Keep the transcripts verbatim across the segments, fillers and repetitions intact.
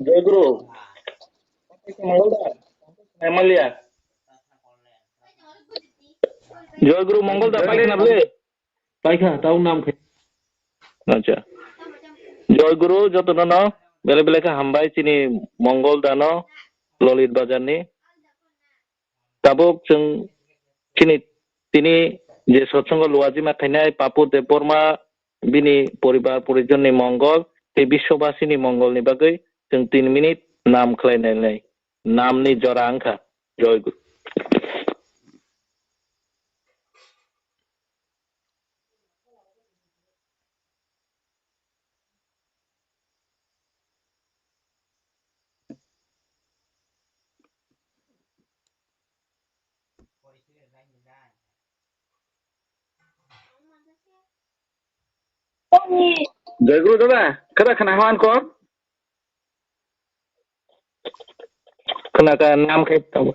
Joy Guru. Mongol da. Emalia. Joy Guru Mongol da, paikha na bole? Paikha, tau nam khe. Acha. Joy Guru, joto no no. Bele bele kha hambai chini Mongol da no, Lolit Bazar ni. Tabuk chwng chini tini je satsongo luajima khainai Papu Debbarma, bini poribar porijonni mongol tei biswabasini mongolni bagwi chwng tin minute nam khlainai, namni jora wngkha. Joy Guru. Joy Guru dada, kada khana hwan kok? Khna ka nam khe tongo.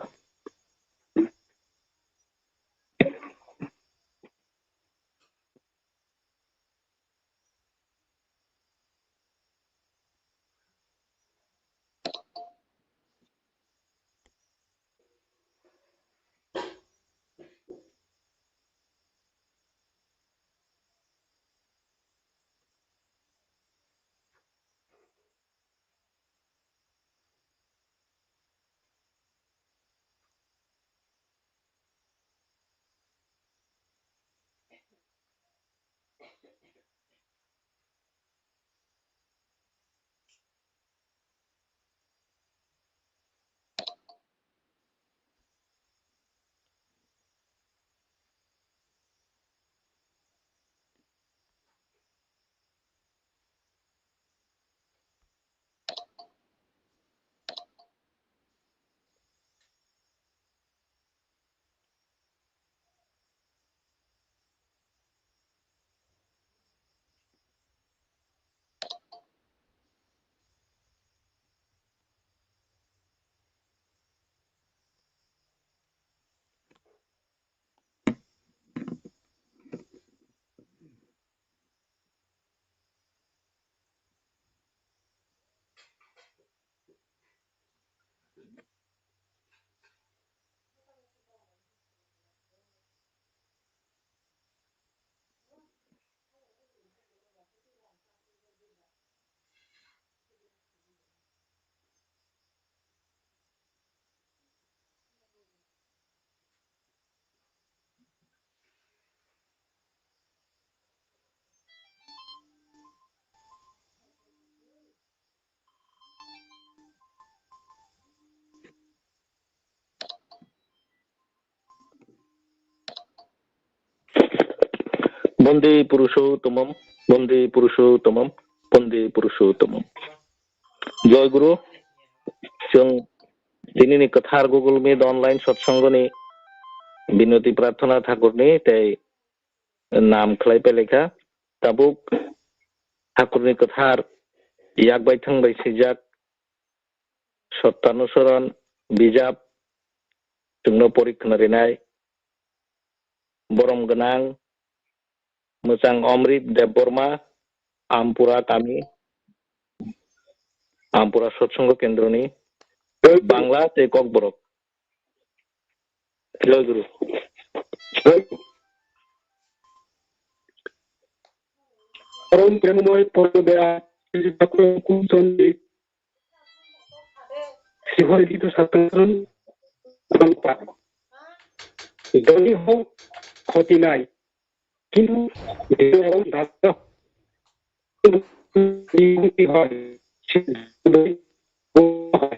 Bonde Purushottama, Bonde Purushottama, Bonde Purushottama. Joy Guru, chwng tinini kwthar Google Meet online satsongoni binoti prarthana Thakurni tei nam khlai pelaikha. Tabuk Thakurni kwthar yak bai thang bai swijak Sottanusoron bijap chwngno porikhna rinai. Borom gwnang mwchang Omrit Debbarma, Ampura kami, Ampura Satsongo Kendroni, Bangla tei Kokborok. Joy Guru. Parom premomoi porno bera, Sri Thakur Kumchondri, Sri Hori Dito Satkaran, Kurang Pak. Doni ho khoti nai, kintu dino ho dada, kintu dino ho,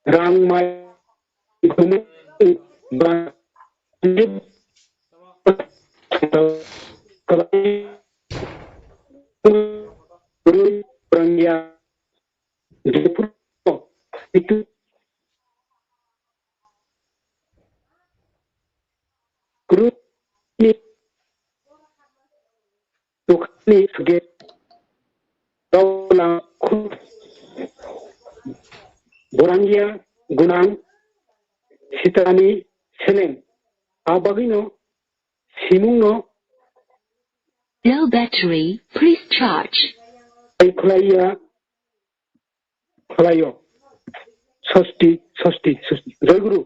Rang mai Itu krutni tukhani suge raulang khum borangya gunang sitani seleng abagino simungno Low battery, please charge. Ai khlaiya khlaio. Sosti, sosti, sosti. Joy Guru.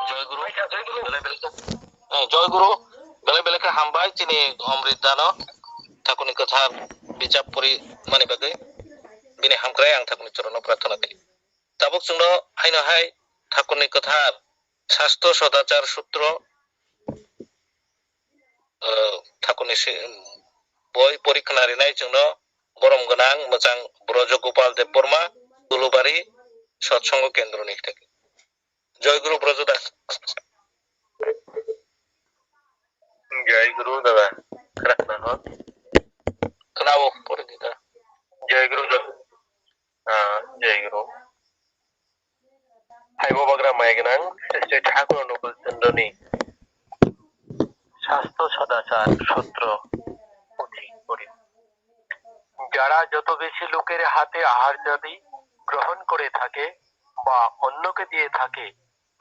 Joy Guru. Eh, Joy Guru. Belai belai khe hambai chini Omrit Dano. Thakurni kwthar bijap puri mani bagwi. Bini hamkrai ang thakurni chorono prarthana khlai. Tabuk chwngno haino hai thakurni kwthar Sasto Sodachar Sutro, eh, thakurni si-, boi pori khna rinai chwngno borom gwnang mwchang Brojo Gopal Debbarma, Dulubari, Satsongo Kendroni theke. Joy Guru Brojo da. Joy Guru dada. Khna khna ho. Khna o pori di da. Joy Guru da. Ah, Joy Guru. Haibo bagra mai gwnang, Sri Thakur Nukul Chandani Sasto Sadachar Sutro puthi pori. যারা যত বেশি লোকের হাতে আহার যদি গ্রহণ করে থাকে বা অন্যকে দিয়ে থাকে,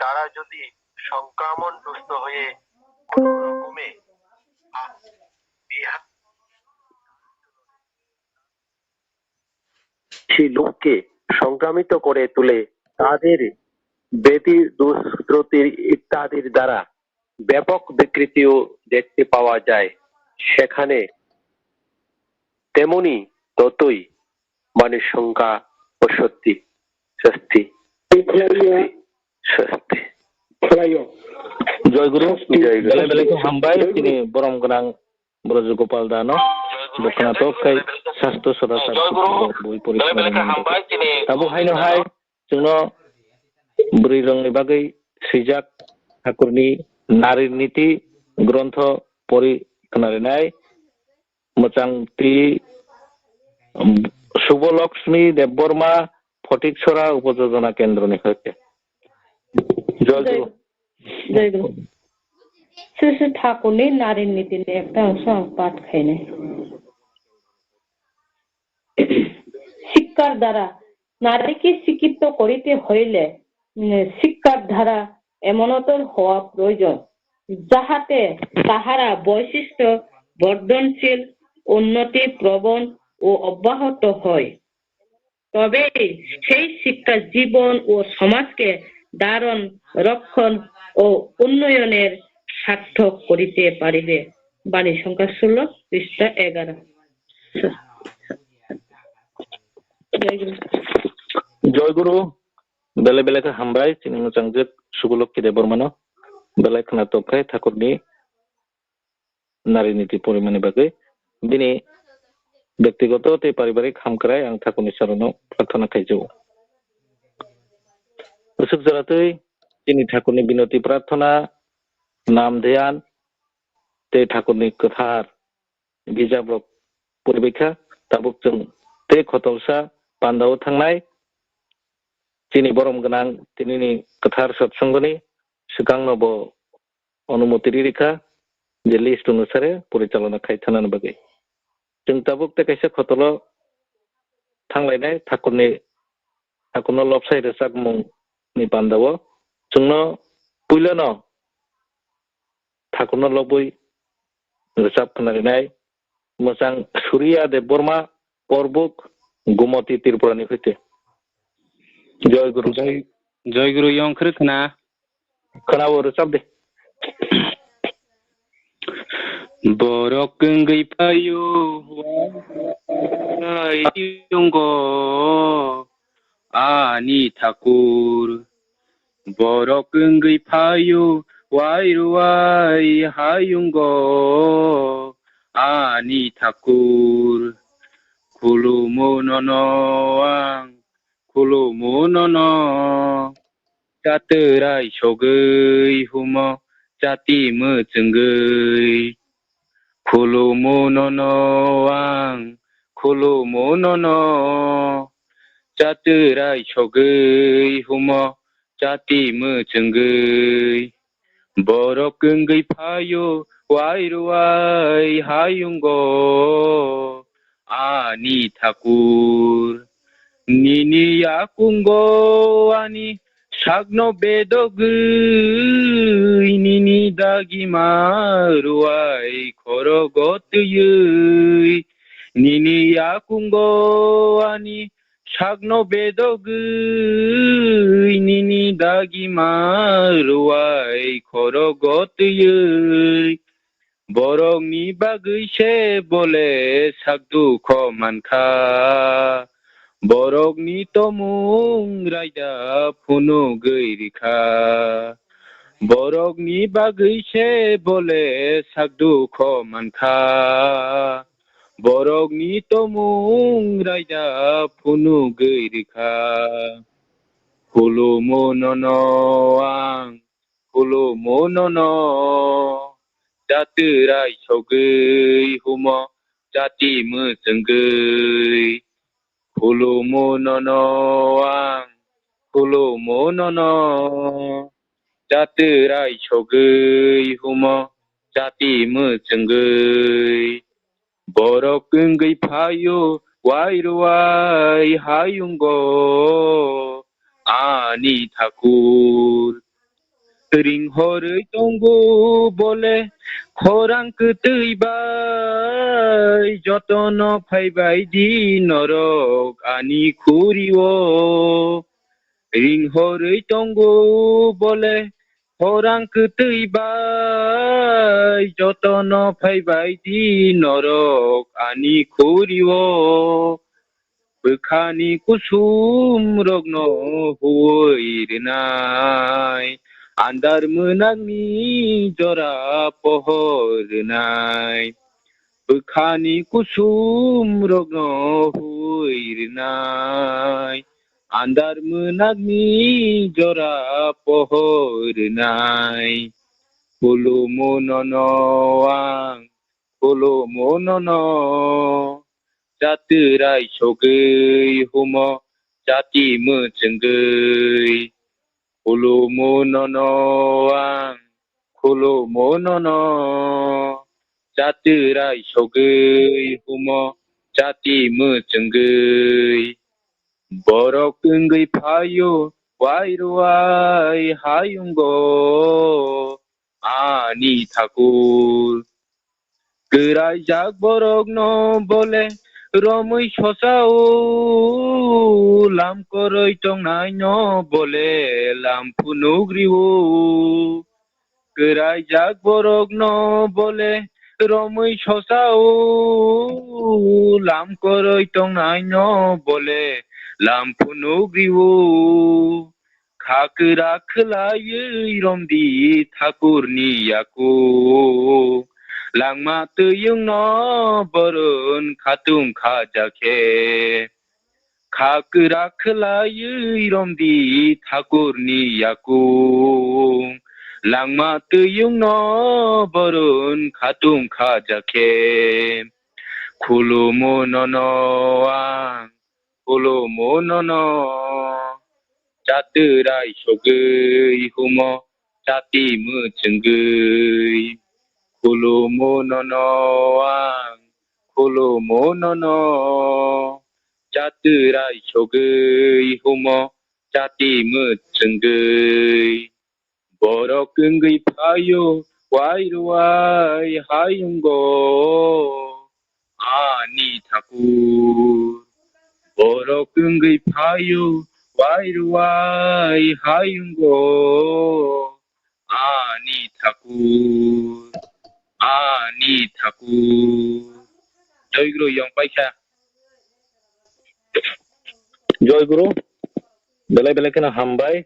তারা যদি সংক্রমণ দুষ্ট হয়ে কোনো রকমে বিহার বেশি লোককে সংক্রামিত করে তুলে, তাদের ব্যাধি দুষ্প্রতির ইত্যাদির দ্বারা ব্যাপক বিকৃতিও দেখতে পাওয়া যায়। সেখানে তেমনি ততই মানে শঙ্কা ও সত্যি স্বস্তি। স্বস্তি। Joy Guru, joy Guru. Belai belai khe hambai, chini borom gwnang Brojo Gopal Dano, bo khna tok khai Sasto Sodachar boi pori khna rinai. Tabuk haino hai chwngno bwrwi rokni bagwi swijak Thakurni Nari Niti grontho pori khna rinai. Mwchang twi, um, Suboloksmi Debbarma, Photiksora Upojojona Kendroni hoite. Joy Guru. Joy Guru. Sri Sri Thakurni Nari Nitini ekta ongso ang pat khainai. শিক্ষার দ্বারা নারীকে শিক্ষিত করিতে হইলে, উম, শিক্ষার দ্বারা এমনতর হওয়া প্রয়োজন, যাহাতে তাহারা বৈশিষ্ট্য বর্ধনশীল, উন্নতি প্রবণ ও অব্যাহত হয়। তবেই সেই শিক্ষা জীবন ও সমাজকে ধারণ, রক্ষণ ও উন্নয়নের সার্থক করিতে পারিবে। বাণী সংখ্যা ষোলো, পৃষ্ঠা এগারো। Joy Guru. Joy Guru, belai belai khe hambai, chini mwchangjwk Suboloki Debbarmano. Belai khna tok khai Thakurni Nari Niti porimani bagwi. Bini byaktigoto tei paribarik hamkrai ang Thakurni chorono prarthana khaijao. Bwswk jora twi chini Thakurni binoti prarthana, nam dhyan tei Thakurni kwthar bijap rok poribaikha. Tabuk chwng tei khotolsa pandao thangnai chini borom gwnang tinini kwthar satsongoni swkangno bo onumoti ririkha je list onusare porichalona khai thanani bagwi. Chwng tabuk tei kaisa khotolo thanglainai Thakurni, Thakurno lobsai rwchapmungni pandao chwngno puilano Thakurno lobwi rwchap khnarinai mwchang Suriya Debbarma, Korbuk, Gumoti Tripurani hoite. Joy Guru. Joy, Joy Guru yong khwrwk khna. Khwnao rwchap de. Borok wngwi phaio, ani Thakur. Borok wngwi phaio, wai rwai hayungo, ani Thakur. Khulumo nono ang, khulumo nono. Chatwrai sogwi humo, chati mwchwngwi. Khulumo nono ang, khulumo nono. Chatwrai sogwi humo chati mwchwngwi. Borok wngwi phaio wai rwai hayungo ani thakur. Nini yakungo ani sakno bedogwi, nini dagima rwai khorogo twiwi. Nini yakungo ani sakno bedogwi, nini dagima rwai khorogo twiwi. Borokni bagwi se bole sak dukho mankha, borokni tomung raida phunugwi rikha. Borokni bagwi se bole sak dukho mankha, borokni tomung raida phunugwi rikha. Khulumu nono ang, khulumu nono, chatwrai sogwi humo chati mwchwngwi. Khulumu nono ang, khulumu nono, chatwrai sogwi humo chati mwchwngwi. Borok wngwi phaio wai rwai hayungo ani thakur. Ring horwi tongo bole khorang kwtwi bai, jotono phaibai di norok ani khurio. Ring horwi tongo bole khorang kwtwi bai, jotono phaibai di norok ani khurio. Bwkhani kusum rokno huwi rwnai, andar mwnakni jora pohor rwnai. Bwkhani kusum rokno huwi rwnai, andar mwnakni jora pohor rwnai. Khulumu nono ang, khulumu nono, chatwrai sogwi humo chati mwchwngwi. Khulumu nono ang, khulumu nono, chatwrai sogwi humo chati mwchwngwi. Borok wngwi phaio wai rwai hayungo ani thakur. Kwraijak borokno bole romwi sosao, lam kwrwi tongnaino bole lam phunuk rio. Kwraijak borokno bole romwi sosao, lam kwrwi tongnaino bole lam phunuk rio. Kha kwrak khwlaiwi romdi thakurni yakung, langma twiwngno boron khatung khajakhe. Kha kwrak khwlaiwi romdi thakurni yakung, langma twiwngno boron khatung khajakhe. Khulumu nono ang, khulumu nono, chatwrai sogwi humo chati mwchwngwi. Khulumu nono ang, khulumu nono, chatwrai sogwi humo chati mwchwngwi. Borok wngwi phaio wai rwai hayungo ani thakur. Borok wngwi phaio wai rwai hayungo ani thakur, ani thakur. Joy Guru yong paikha. Joy Guru, belai belai kheno hambai.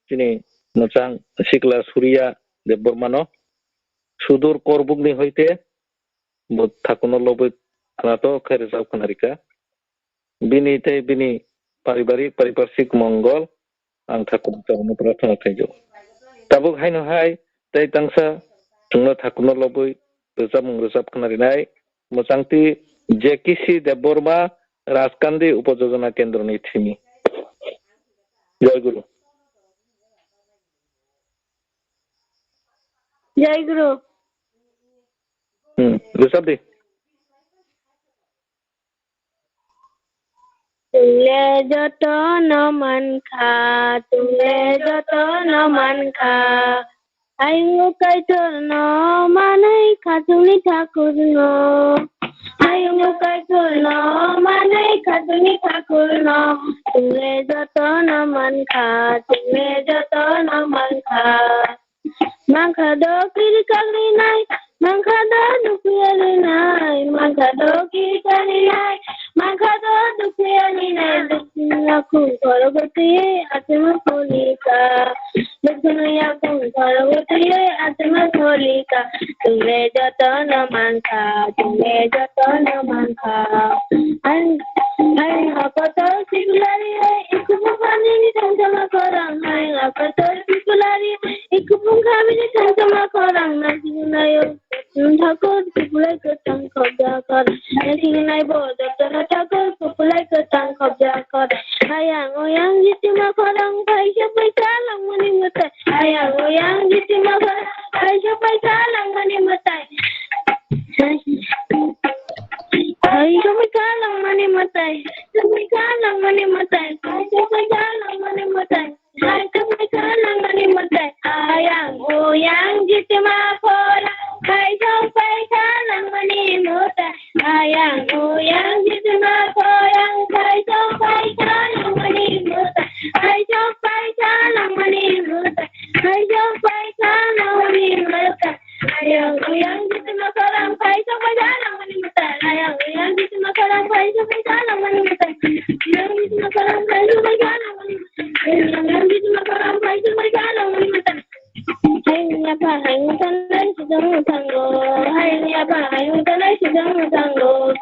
Chini mwchang sikla Surya Debbarmano sudur Korbukni hoite bo thakuno lobwi khwnato khe rwchap khwnarikha. Bini tei bini paribarik pariparsik mongol ang thakur chwngno prarthana khlaijago. Tabuk haino hai tei tangsa chwngno thakurno lobwi rwchapmung rwchap khwnarinai mwchangtwi J K C Debbarma Raskandi Upojojona Kendroni thimi. Jai Guru. Jai Guru. Hmm, rwchap di. Chwng le jotono mankha, chwng le jotono mankha. Ayung Kaitorno manwi kha chwngni thakurno. Ayung Kaitorno manwi kha chwngni thakurno. Chwng le jotono mankha, chwng le jotono mankha. Mankha do kiri kagrinai, mankha do dukhiya rinai, mankha do kiri kagrinai, mankha do dukhiya rinai, dukhiya khungkhor gotwi aswkno kholika. Dukhiya khungkhor gotwi aswkno kholika. Chwng le jotono mankha, chwng le jotono mankha. Hai, hai, hakotor sikulari, hai, ikubung khamini thamtama khorang, hai, hakotor sikulari, ikubung khamini thamtama khorang, naisingnayo, thakur, kupulai kwthang khobjakor, naisingnai bo, jotono thakur, kupulai kwthang khobjakor, hayang, oyang, jitima khorang, phaisa, phaisa, langmani mwtai, hayang, oyang, jitima khorang, phaisa, phaisa, langmani mwtai. Hai, hai, kami kalang mani matai. Kami kalang mani matai. Hai, kami kalang mani matai. Hai, kami kalang mani matai. Ayang, uyang, jitima, khorang. Hai, sampai kalang mani matai. Ayang, uyang, jitima, khorang. Hai, sampai kalang mani matai. Hai, sampai kalang mani matai. Hai, sampai kalang mani matai. Ayang, uyang, jitima, khorang, phaisa, phaisa, langmani mwtai. Ayang, uyang, jitima, khorang, phaisa, phaisa, langmani mwtai. Uyang, jitima, khorang, phaisa, phaisa, langmani mwtai. Ayang, uyang, jitima, khorang, phaisa, phaisa, langmani mwtai. Hayung yapha, hayung tanai, sujang mwtango. Hayung yapha, hayung tanai, sujang mwtango.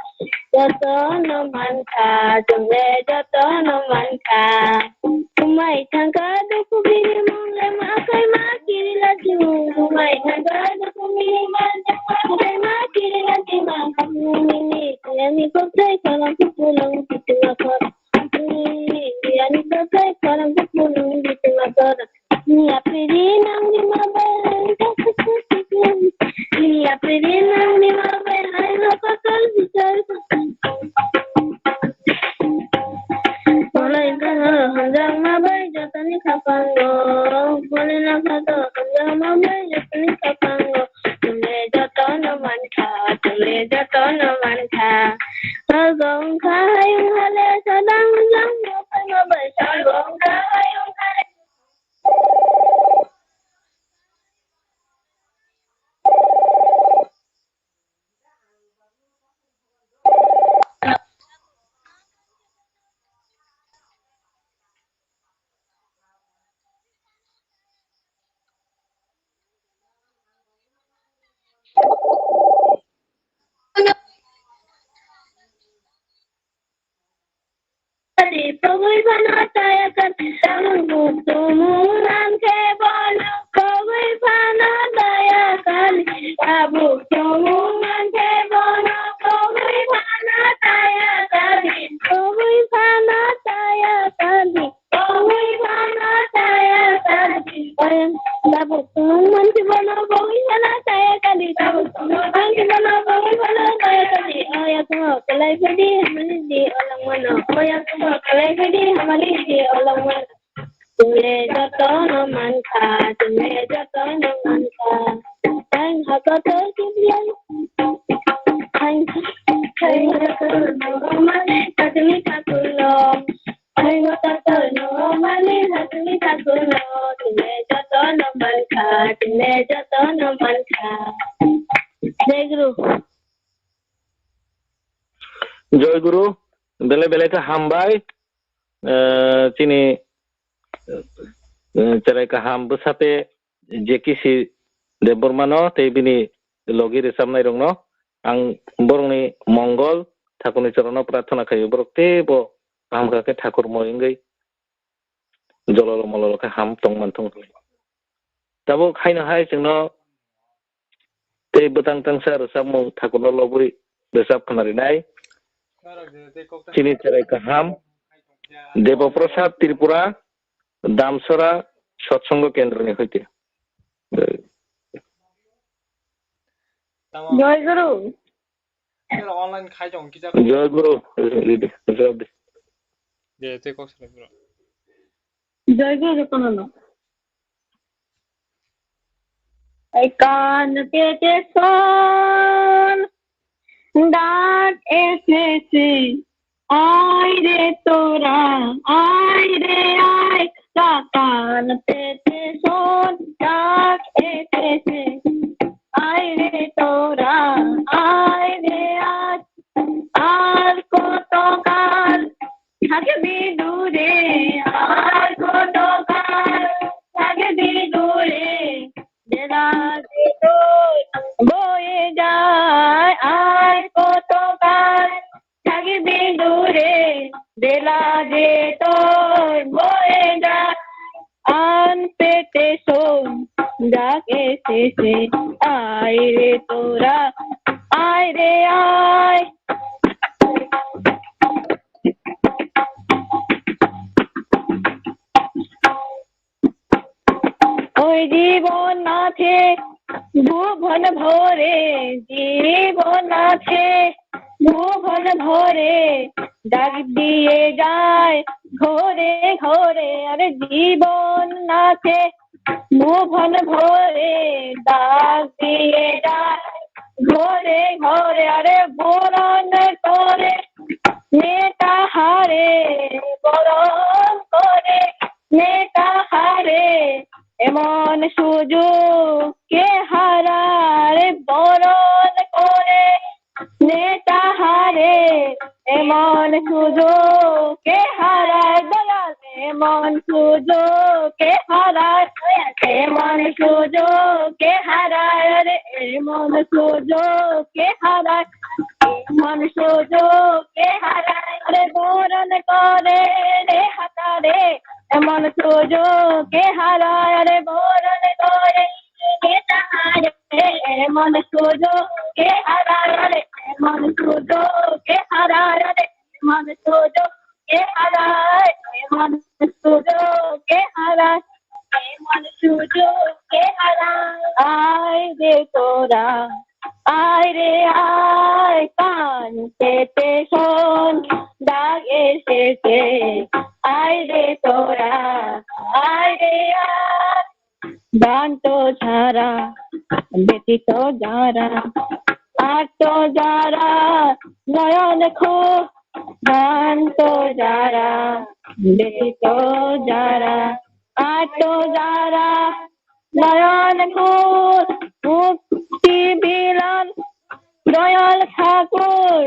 Jotono mankha, chwng le jotono mankha. Umai thangkha dukhu bini mung le ma akai ma kiri la chimung. Umai thangkha dukhu bini mung le ma akai ma kiri la chimung. Mini tiyani koksai khorang kupulung bitima khorang. Mini tiyani koksai khorang kupulung bitima khorang. Yapri nang ni ma bai hai. Yapri nang ni ma bai hai. Hakotor bichar. Bolai kha hamjak ma bai jotoni khapango. Bolai na kha to hamjak ma bai jotoni khapango. Chwng le jotono mankha, chwng le jotono mankha. Sorgo wngkha hayung hale sadang jang ma bai sorgo wngkha hayung hale. Kali pogwi phano taya kali, tabuk tumung nang khe bono. Pogwi phano taya kali, tabuk tumung nang khe bono. Pogwi phano taya kali, pogwi phano taya kali, pogwi phano taya kali. Tabuk tumung mansi bono, pogwi phano taya kali, tabuk tumung mansi bono, pogwi phano taya kali. Oya ko kalai phedi, hamali di olong mano. Oya ko kalai phedi, hamali di olong mano. Chwng le jotono mankha, chwng le jotono mankha. Ang hakotor kibyang. Ang, ang hakotor no mani, katuni kakulo. Ang hakotor no mani, katuni kakulo. Chwng le jotono mankha, chwng le jotono mankha. Jai Guru. Jai Guru. Belai belai khe hambai. Eh, chini, eh, cherai kaham bwsate J K C Debbarmano tei bini logi rwchapnairokno ang borokni mongol thakurni chorono prarthana khaio, borok teibo kaham kha khe thakur moi wngwi jololo mololo khe ham tong manthung hinwi. Tabuk haino hai chwngno tei bwtang tangsa rwchapmung thakurno lobwi rwchap khwnarinai. Chini cherai kaham, Deboprasad Tripura, Damsora Satsongo Kendroni hoite. Joy Guru. Joy Guru. Joy Guru. Joy Guru jotono no. Ai kan pete son, dak esese, ai re tora, ai re ai, ka kan pete son, dak esese, ai re tora, ai re ai, ar koto kal, Thakbi dure, ar koto kal, thakbi dure. Bela je toi boye jai, ar koto kal, thakbi dure. Bela je toi boye jai. An pete son, dak esese, ai re tora, ai re ai. ওই জীবন আছে ভুবন ভরে, জীবন আছে ভুবন ভরে, ডাক দিয়ে যায় ঘরে ঘরে। আরে জীবন আছে ভুবন ভরে, ডাক দিয়ে যায় ঘরে ঘরে। আরে বরণ করে নেতা হারে, বরণ করে নেতা হারে, এমন সুযোগ কে হারায়? বরণ করে নেতা হারে, এমন সুযোগ কে হারায়? দয়াল, এমন সুযোগ কে হারায়? এমন সুযোগ কে হারায় রে? এমন সুযোগ কে হারায়? এমন সুযোগ কে হারায় রে? বরণ করে নেতা হারে, এমন সুযোগ কে হারায় রে? বরণ করে নেতা হারে, এমন সুযোগ কে হারায় রে? এমন সুযোগ কে হারায় রে? এমন সুযোগ কে হারায়? এমন সুযোগ কে হারায়? এমন সুযোগ কে হারায়? আয় রে তোরা, আয় রে আয়, কান পেতে শোন, ডাক এসেছে। আয় রে তোরা, আয় রে আয়। ভ্রান্ত যারা, ব্যথিত যারা, আর্ত যারা, নয়ন খুব ভ্রান্ত যারা, ব্যথিত যারা, আর্ত যারা, নয়ন খুব মুক্তি বিলান, দয়াল ঠাকুর,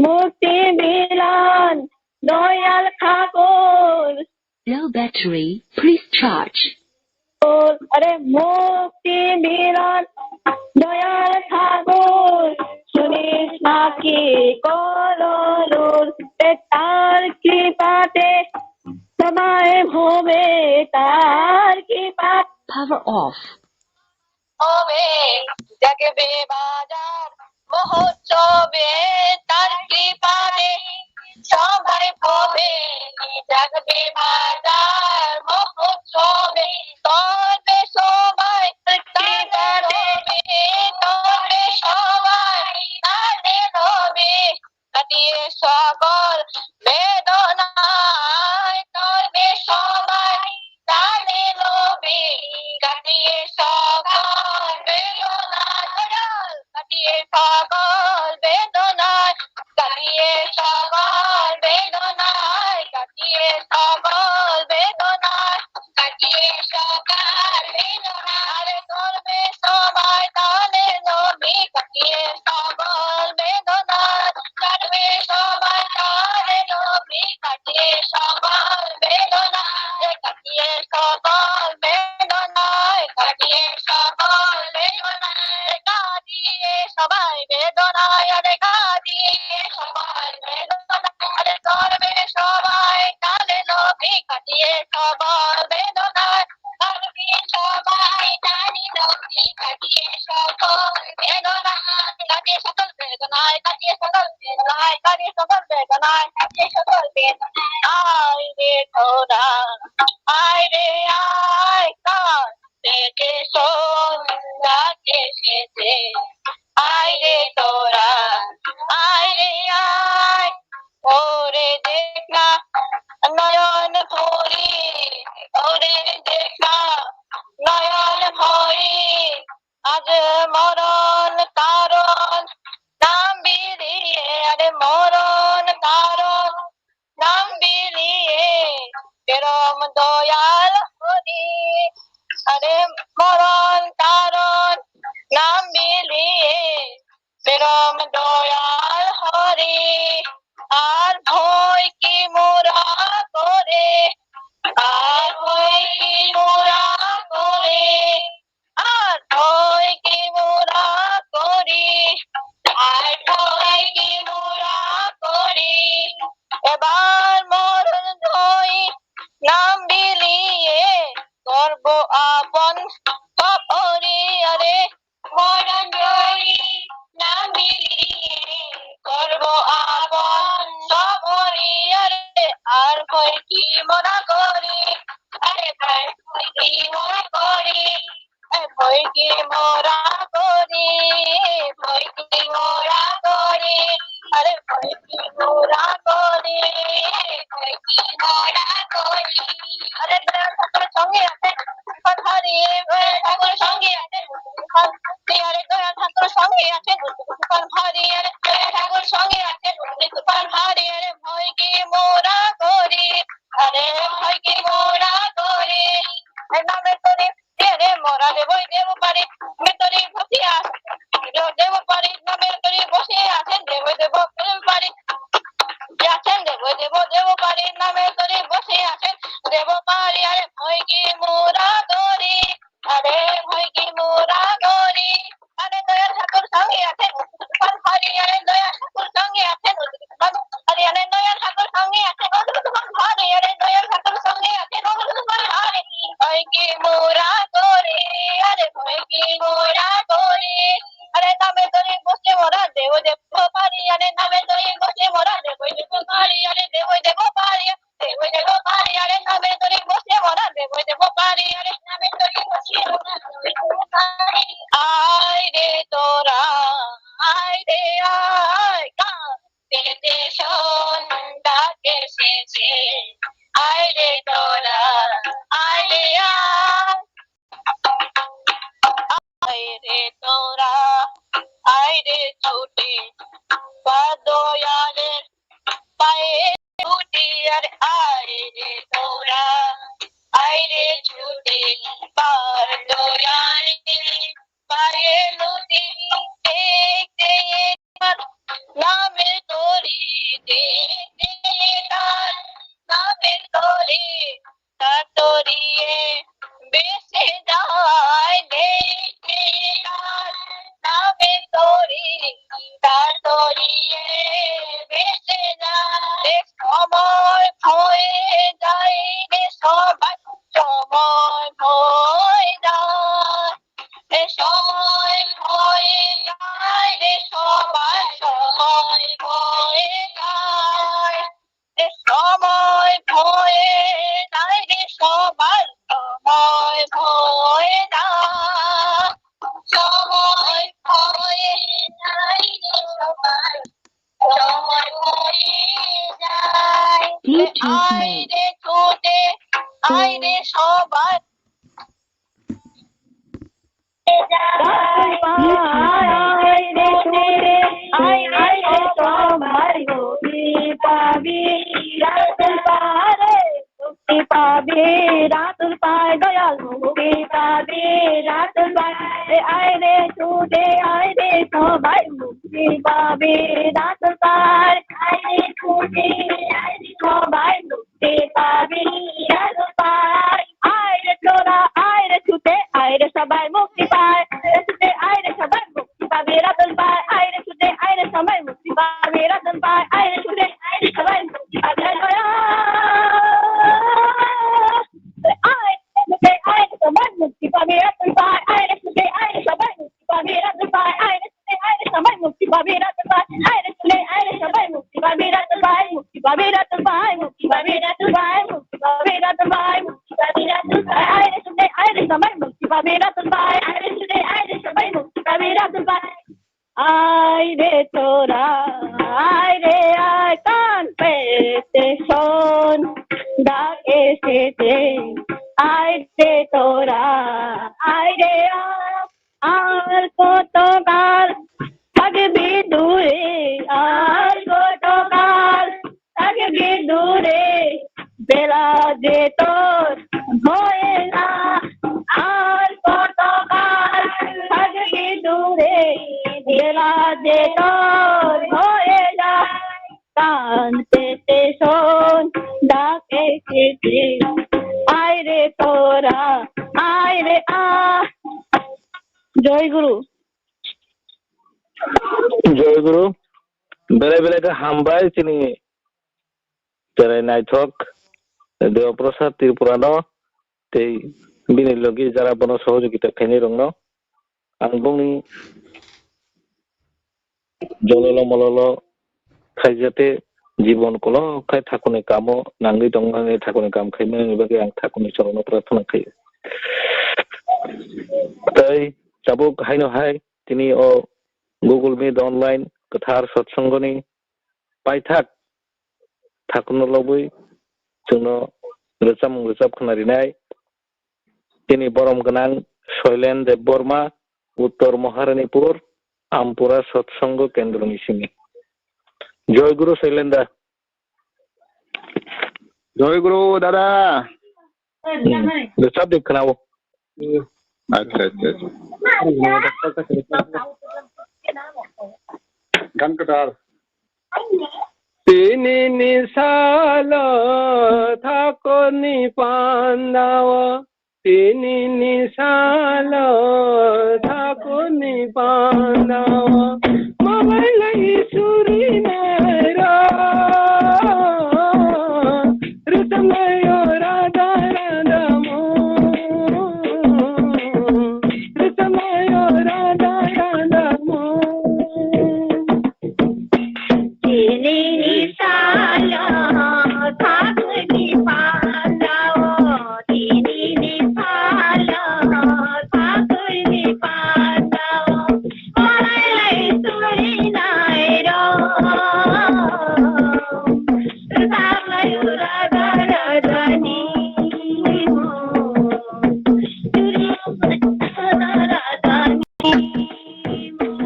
মুক্তি বিলান, দয়াল ঠাকুর। Low battery, please charge. আরে মুক্তি বিলান, দয়াল ঠাকুর, শুনিস না কি করুণ রোল? এ তার কৃপাতে সবাই ভবে, তার কৃপা। Power off. হবে জাগবে বাজার মহোৎসবে, তার কৃপাতে সবাই হবে। জাগবে বাজার মহোৎসবে, তবে সবাই তালে রবে, তবে সবাই তালে রবে। কাটিয়ে সকল বেদনায় তবে সবাই তালে রবে। কাটিয়ে সকল বেদনায়, কাটিয়ে সকল বেদনায়, কাটিয়ে সকল বেদনায়, কাটিয়ে সকল বেদনায়। কাটিয়ে সকল বেদনা, আরে করবে সবাই তালে রবে। কাটিয়ে সকল বেদনা, করবে সবাই তালে রবে। কাটিয়ে সকল Ari sokol beganai, ari sokol beganai. Ai re tora, ai re ai, ka, te te son, da ke se se. Ai re tora, ai re ai. Ore dekhna, noyon phori, ore dekhna, noyon phori. Aaj moron karon nam biliye, are moron karon nam biliye, perom doyal hori. Are moron karon nam biliye, perom doyal hori. Ar bhoi ki mora kore, ar bhoi ki mora kore. Ar bhoi ki mora kori, ar bhoi ki mora kori. Ebar moron dhoi nam biliye, korbo apon sop ori are. Moron dhoi nam biliye, korbo apon sop ori are. Ar bhoi ki mora kori, are bhoi ki mora kori. Ai bhoi ki mora kori, bhoi ki mora kori, are bhoi ki mora kori, bhoi ki mora kori. Are doyal thakur songe ase, thakur hari, doyal thakur songe ase, are doyal thakur songe ase, thakur hari, are doyal thakur songe ase, thakur hari, are bhoi ki mora kori, are bhoi ki mora kori. Ai name tori Tere mora debo debo pari, me tori bosi ase. Debo debo pari, na me tori bosi ase. Debo debo pari, ase. Debo debo debo pari, na me tori bosi ase. Debo pari, are bhoi ki mora kori, are bhoi ki mora kori. Are doyal thakur songe ase, thakur hari, are doyal thakur songe ase, thakur hari, are doyal thakur songe ase, thakur hari, are doyal thakur songe ase, thakur hari. Bhoi ki mora kori, are bhoi ki mora kori. Are name tori bosi mora debo debo pari, are name tori bosi mora debo debo pari, are debo debo pari. Ai re tora, ai re ai, ka, te te son, da ke se se. Ai re tora, ai re ai. Ai re tora, ai re chute, pa doyale, paye luti are ai re tora, ai re chute, par doyale, paye luti, ek de ek bar, name tori, de ek de ek bar, name tori, Tatoriye bese jai de ke, name tori, tatoriye bese jai. Somoy hoye jai de sobai, somoy hoye jai de, somoy hoye jai de sobai, somoy hoye jai. Somoi bhoi nai re sobai, somoi bhoi na, somoi bhoi nai re sobai, somoi bhoi nai. Bluetooth mode. Ai re chute, ai re sobai. Ratul pai, ai re chute, ai re sobai, mukti pabi, ratul pai, mukti pabi, ratul pai, doyal mukti pabi, ratul pai, ai re chute, ai re sobai, mukti pabi, ratul pai, ai re chute, ai re sobai, Mukti pabi, ratul pai. Ai re tora, ai re chute, ai re sobai mukti pai. Re chute, ai re sobai mukti pabi, ratul pai. Ai re chute, ai re sobai mukti pabi, ratul pai. Ai re chute, ai re sobai mukti pabi, ratul pai. Ai re chute, ai re sobai mukti pabi, ratul pai. Ai re chute, ai re sobai mukti pabi, ratul pai. Ai re chute, ai re sobai mukti pabi, ratul pai. Ai re chute, ai re sobai mukti Babira tu bai, muki babira tu bai, muki babira tu bai, muki babira tu bai. Ai re tu dei, ai re tu bai, muki babira tu bai. Ai re tu dei, ai re tu bai, muki babira tu bai. Ai re tora, ai re ai kan pe te son, da ke se te. Ai re tora, ai re ai. Al koto kal thakbi dure, al koto kal thakbi dure, bela je tor hoye na. Al koto kal thakbi dure, bela je tor hoye na. Kan te te son da ke te te, ai re tora, ai re a. Joy Guru. Joy Guru, belai belai khe hambai chini cherai naithok Deo Prasad Tripura no tei bini logi jara bono sohojogita khainai rokno. Ang bongni jololo mololo khaijate jibon kolok khai thakurni kamo nangwi tongmani, thakurni kam khaimani bagwi ang thakurni chorokno prarthana khaio. Tei tabuk haino hai tini o Google Meet online kwthar satsangoni paithak thakurno lobwi chwngno rwchapmung rwchap khwna rinai. Tini borom gwnang Soilen Debbarma, Uttor Maharanipur, Ampura Satsongo Kendroni simi. Joy Guru Soilen da. Joy Guru dada. Hmm. Rwchap di khwnao. Acha, acha, acha. Gan kwthar. Tinini salo thakurni pandao, tinini salo thakurni pandao, malai lai suri nairo, rwchapnaio radha radha mo, rwchapnaio radha radha mo. Tinini salo thakurni pandao, tinini salo thakurni pandao, malai lai suri nairo, rwchapnaio radha radha ni mo, suri naio radha radha ni mo.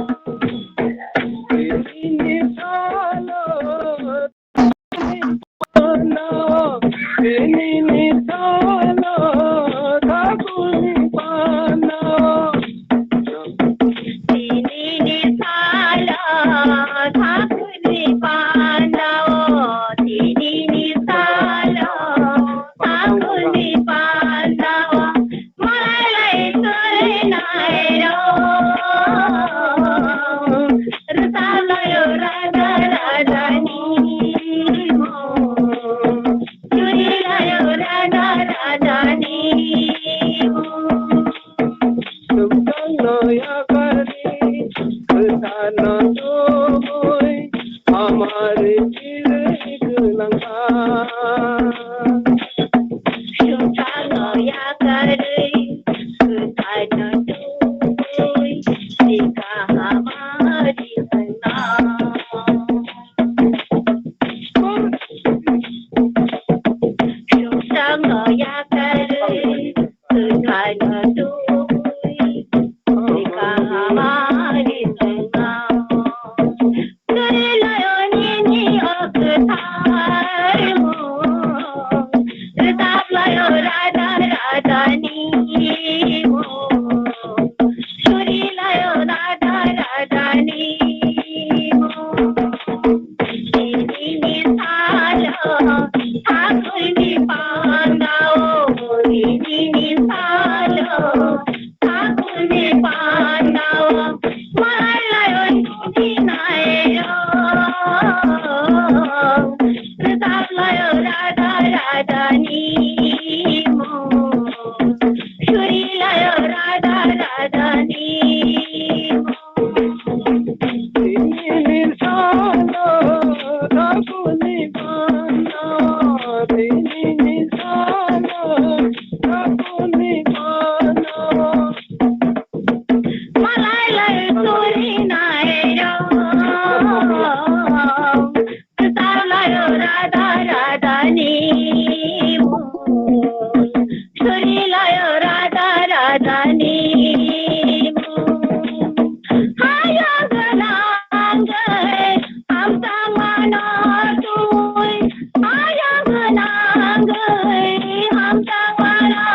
Twi ayang nangwi hamjakmano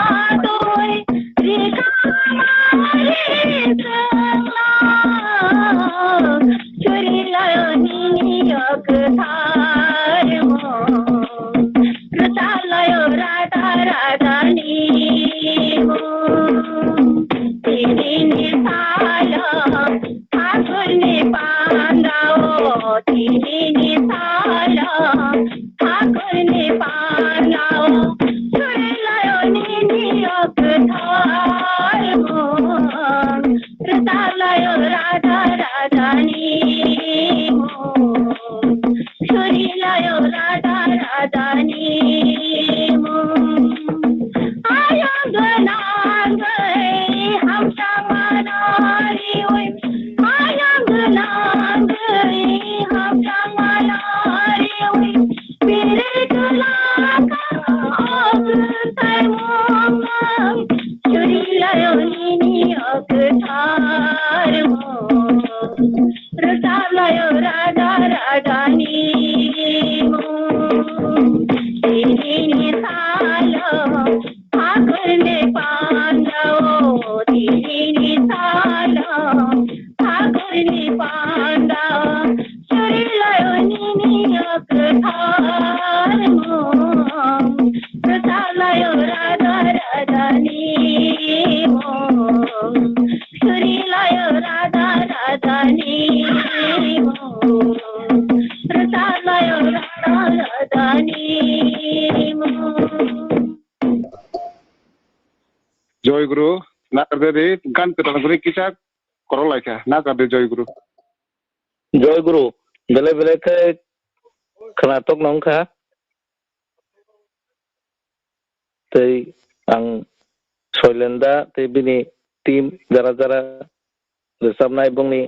twi rikha mari chwngno churi layo nini o kwthar mung. Rwchap layo Radha Radhani mung. Tinini salo Thakurni pandao tinini salo, Thakurni pandao, surilayo nini o kwthar mung. Rwchap layo Radha Radhani mung, surilayo Radha Radhani mung. Ayang gwnangwi hamjakmano riwi, ayang gwnangwi hamjakmano riwi, biri kwlaka o kwthar mung, churilayo nini o kwthar mung. Rwchap layo Radha Radhani mung. Tinini salo Thakurni pandao, tinini salo Thakurni pandao, surilayo nini o kwthar mung. Rwchap layo Radha Radhani mung. Surilayo Radha Radhani mung. Rwchap layo Radha Radhani mung. Joy Guru, nakardi, gan kwtal guri kisa korok laikha, nakardi Joy Guru. Joy Guru, belai belai khe khwnathok nang kha. Tei ang Soilenda tei bini team jara jara rwchapnai bongni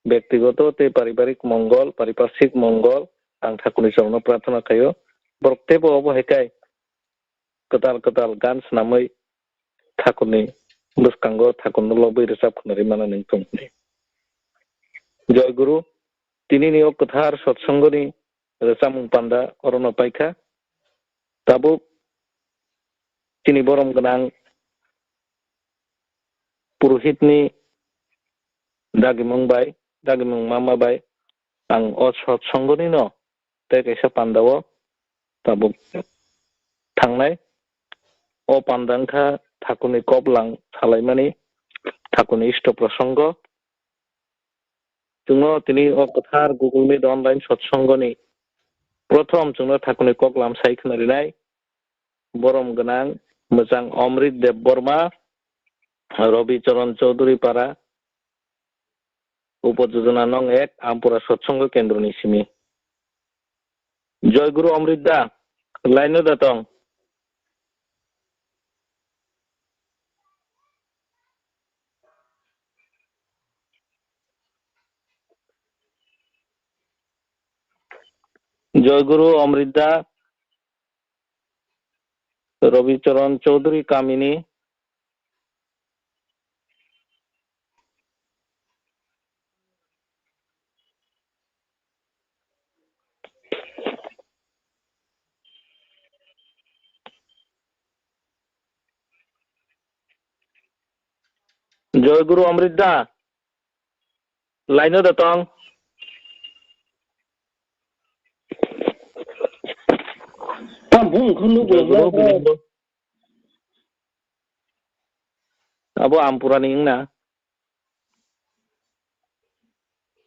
bektigoto tei paribarik mongol, pariparsik mongol ang Thakurni chorongno prarthana khaio. Borok teibo obo hai khe kwtal kwtal gan swnamwi Thakurni bwskango Thakurno lobwi rwchap khwnarwi mano nung thung hwnwi. Joy Guru, tinini o kwthar sotsongoni rwchapmung panda orono paikha. Tabuk chini borom gwnang purohitni dagimung bai, dagimung mama bai ang o sotsongonino tei kaisa pandao tabuk thangnai. O panda wngkha Thakurni koklam salaimani, Thakurni isto prosongo. Chwngno tini o kwthar Google Meet online sotsongoni prothom chwngno Thakurni koklam sai khwnarinai borom gwnang mwchang Omrit Debbarma, Robi Charan Chowdhury Para, Upo Jojona nong ek, Ampura Sotsongo Kendroni simi. Joy Guru Omrit da, line o da tong? Joy Guru Omrit da, Robi Charan Chowdhury kamini. Joy Guru Omrit da. Line o da tong? Tam bung khunu Joy Guru, bini bo. Abo Ampurani wngna.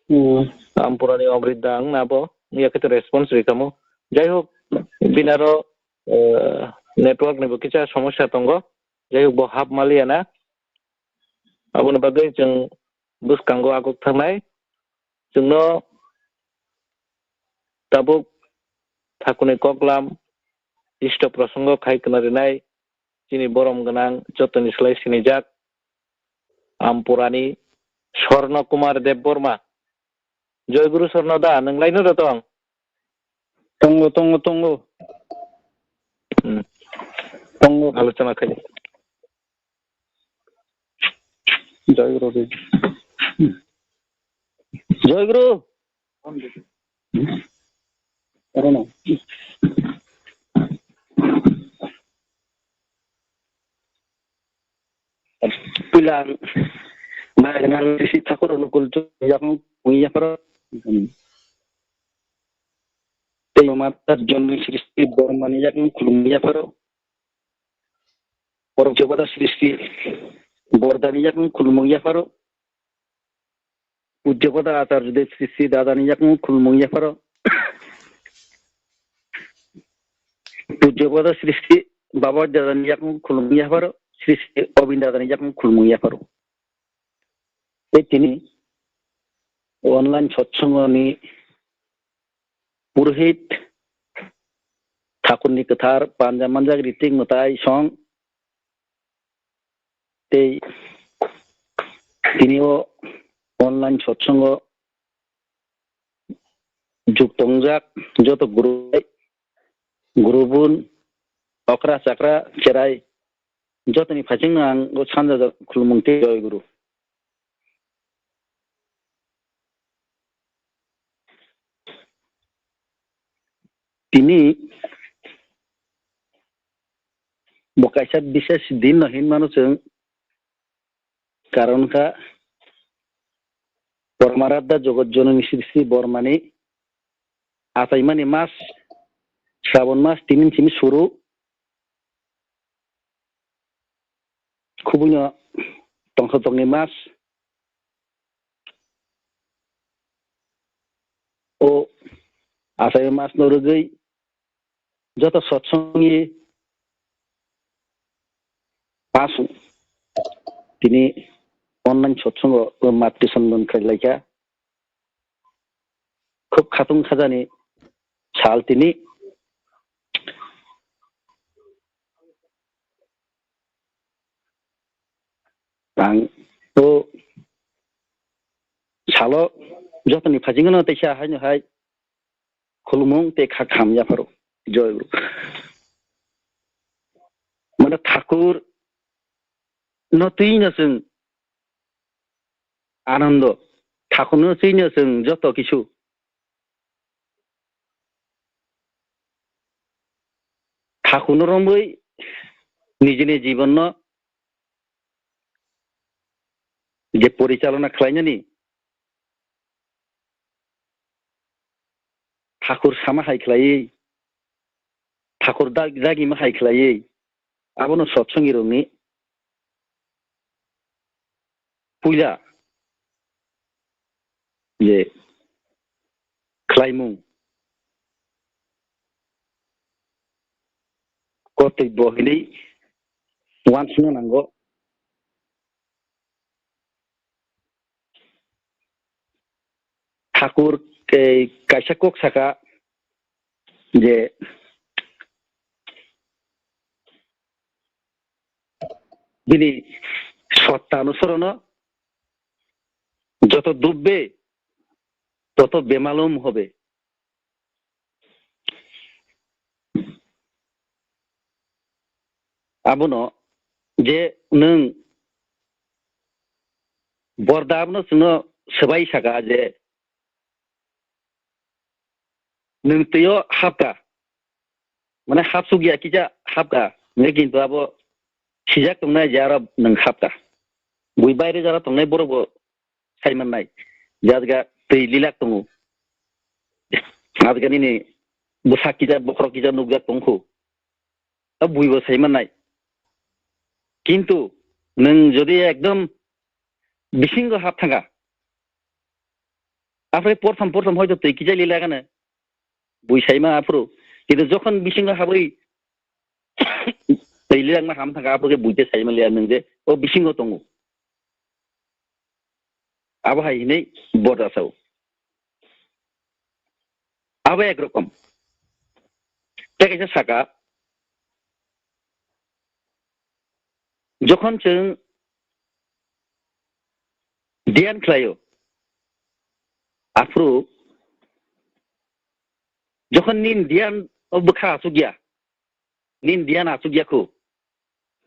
Hmm. Ampurani Omrit da wngna abo. Wngya khe to response rikamo. Jai hok, binaro, eh, network ni bo kisa somosya tongo. Jai hok, bo hap maliya na. Aboni bagwi chwng bwskango aguk thangnai. Chwngno tabuk Thakurni koklam isto prosongo khai khwnarinai chini borom gwnang jotoni slai sinijak Ampurani Sorno Kumar Debbarma. Joy Guru Sorno da, nwng line o da tong? Tongo, tongo, tongo. Hmm. Tongo. Alochona khai. Joy Guru de. Joy Guru. Ang, Magnang Sri Thakur Anukul Chowdhury yakung khulumung yapharo. Tei Matar Jonmi Sri Sri Bormani yakung khulumung yapharo. Borok Jogata Sri Sri Bordani yakung khulumung yapharo. Pujya Pada Acharya Dev Sri Sri Dadani yakung khulumung yapharo. Pujya Pada Sri Sri Baba Dadani yakung khulumung yapharo. Sri Sri Obin Dadani yakung khulumung yapharo. Tei tini online satsangoni purohit, thakurni kwthar, panja manjak ritik mwtai song, tei tini o online satsango juk tongjak joto guru, guru bun, okra chakra, cherai, jotoni phaisingno ang o sanja khulumung tei joy guru. Tini bo kaisa bises din no hinmano chwng, karon kha Pormaradda Jogot Jononi Sri Sri Bormani achaimani mas, Srabon mas tinin simi suru, Khubui no tongthok tongni mas. O asai mas no rwgwi joto satsangni mas tini online satsang o matri sandon khlai laikha. Khub khatung khajani sal tini. Ang o salo jotoni phaisingno teisa haino hai khulumung tei kha kham yapharo. Joy Guru. Mane Thakur no twi no chwng Anando, Thakurno chwino chwng joto kisu. Thakurno romwi nijini jibanno je porichalona khlainani, Thakur sama hai khlaiwi, Thakur dag-, dagima hai khlaiwi, abono sotsongirokni puila je khlaimung kotoi bo hinwi uansukna nango. Thakur, eh, kaisa kok saka je bini sotta anusorono joto dubbe toto bemalum hobe. Abono je nwng borda abono chwngno swbai saka je nwng twio hapka, mane hapsuk ya kisa hapka, hingke kintu abo sijak tongnai je aro nwng hapka. Bui baire jora tongnai borok bo sai mannai. Jatga twi lilak tongo. Jatga nini bwsak kisa bokhorok kisa nukjak tongkhu. A buibo sai mannai. Kintu nwng jodi ekdom bisingo hap thangkha, aphre portham portham hoito twi kisa lilak ano bui sai ma aphuru. Kintu jokhon bisingo habwi twi lilak ma ham thangkha, aphuru khe bui te sai ma liya nwng je o bisingo tongo. Abo hai hinwi borda sao. Abo ek rokom. Tei kaisa saka, jokhon chwng dhyan khlaio, aphuru jokhon nini dhyan o bwkha achukya, nini dhyan achukya khu.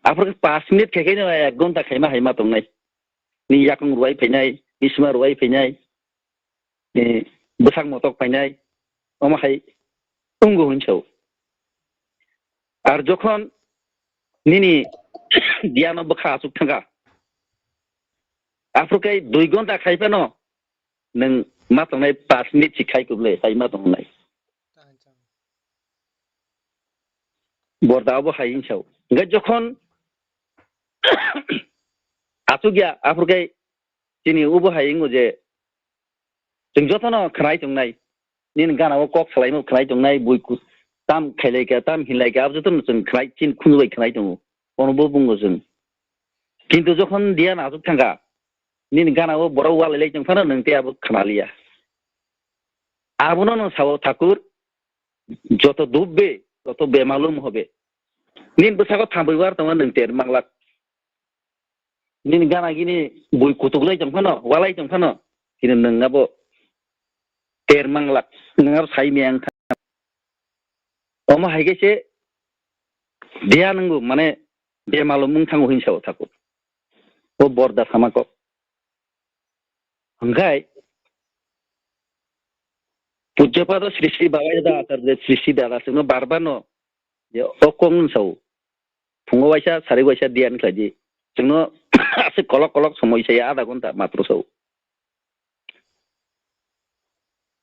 Aphuru khe pash minute khe khe no ek ghonta khaima haima tongnai. Ni yakung ruwai phainai, ni sima ruwai phainai, ni bwsak motok phainai, omo hai wngo hwn sao. Ar jokhon nini dhyan o bwkha achuk thangkha, Aphuru khe dui gonta khai phano nwng ma tongnai, pash minute si khai kuble hai ma tongnai. Borda obo hai wng sao. Hingkhe jokhon achukya, aphuru khe chini obo hai wngo je, chwng jotono khwnai tongnai. Nini gana o kok salaimo khwnai tongnai, bui ku-, tam khailai kha, tam hinlai kha, abo jotono chwng khwnai, chini khunju bai khwnai tongo. Ono bo bungo chwng. Kintu jokhon diyan achuk thangkha, nini gana o borok walai lai tong phano nwng tei abo khwnaliya. Abono nwng sao, Thakur, "Joto dubbe, toto bemalum hobe." Nini bwsako thambwi war tongo, nwng ter manglak. Nini gana gini bui kutuk lai tong phano, walai tong phano, kini nwng abo ter manglak, nwng abo sai maya wng thang. Omo hai khe se diya nwngo, mane, bemalum wng thango hinwi sao, Thakur. O borda sama kok. Hwnkhe, Pujyapada Sri Sri Babai Dada Acharya Sri Sri Dada chwngno bar bar no je o kok nwng sao. Phungo waisa, sari waisa diyan khlai di. Chwngno aswk kolok kolok somoi saya, adha ghonta matro sao.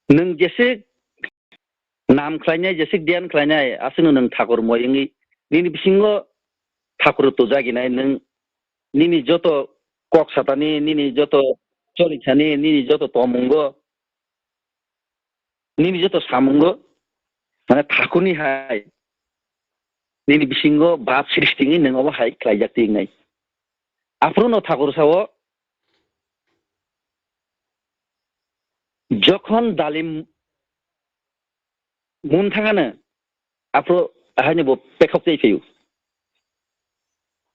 Nwng jeswk nam khlainai, jeswk diyan khlainai, aswkno nwng thakur moi wngwi nini bisingo thakur tujaginai, nwng nini joto kok satani, nini joto cholikhani, nini joto tomungo, nini joto samungo, mane thakurni hai nini bisingo bap srishti wngwi nwng obo hai khlaijak twi wngnai. Aphuru no thakur sao, jokhon dalim mun thangano, aphuru haino bo pekhok tei phaio.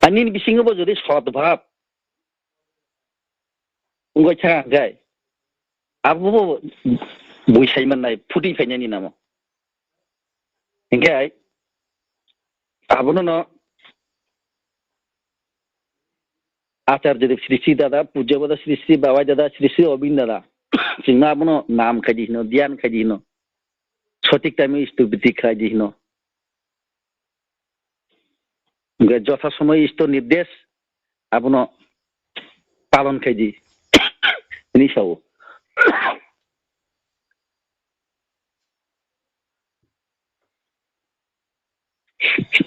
Ani bisingo bo jodi sot bhab wngoi thang khe, abo bo bui sai mannai, phuti phainani namo. Hinkhe abono no Acharya Dev Sri Sri Dada, Pujya Pada Sri Sri Babai Dada, Sri Sri Obin Dada. Chwngno abono nam khai di hino, dhyan khai di hino. Sothik time o stupiti khai di hino. Hwnkhe jotha somoy Ishwar nirdesh abono palon khai di. Hini sao.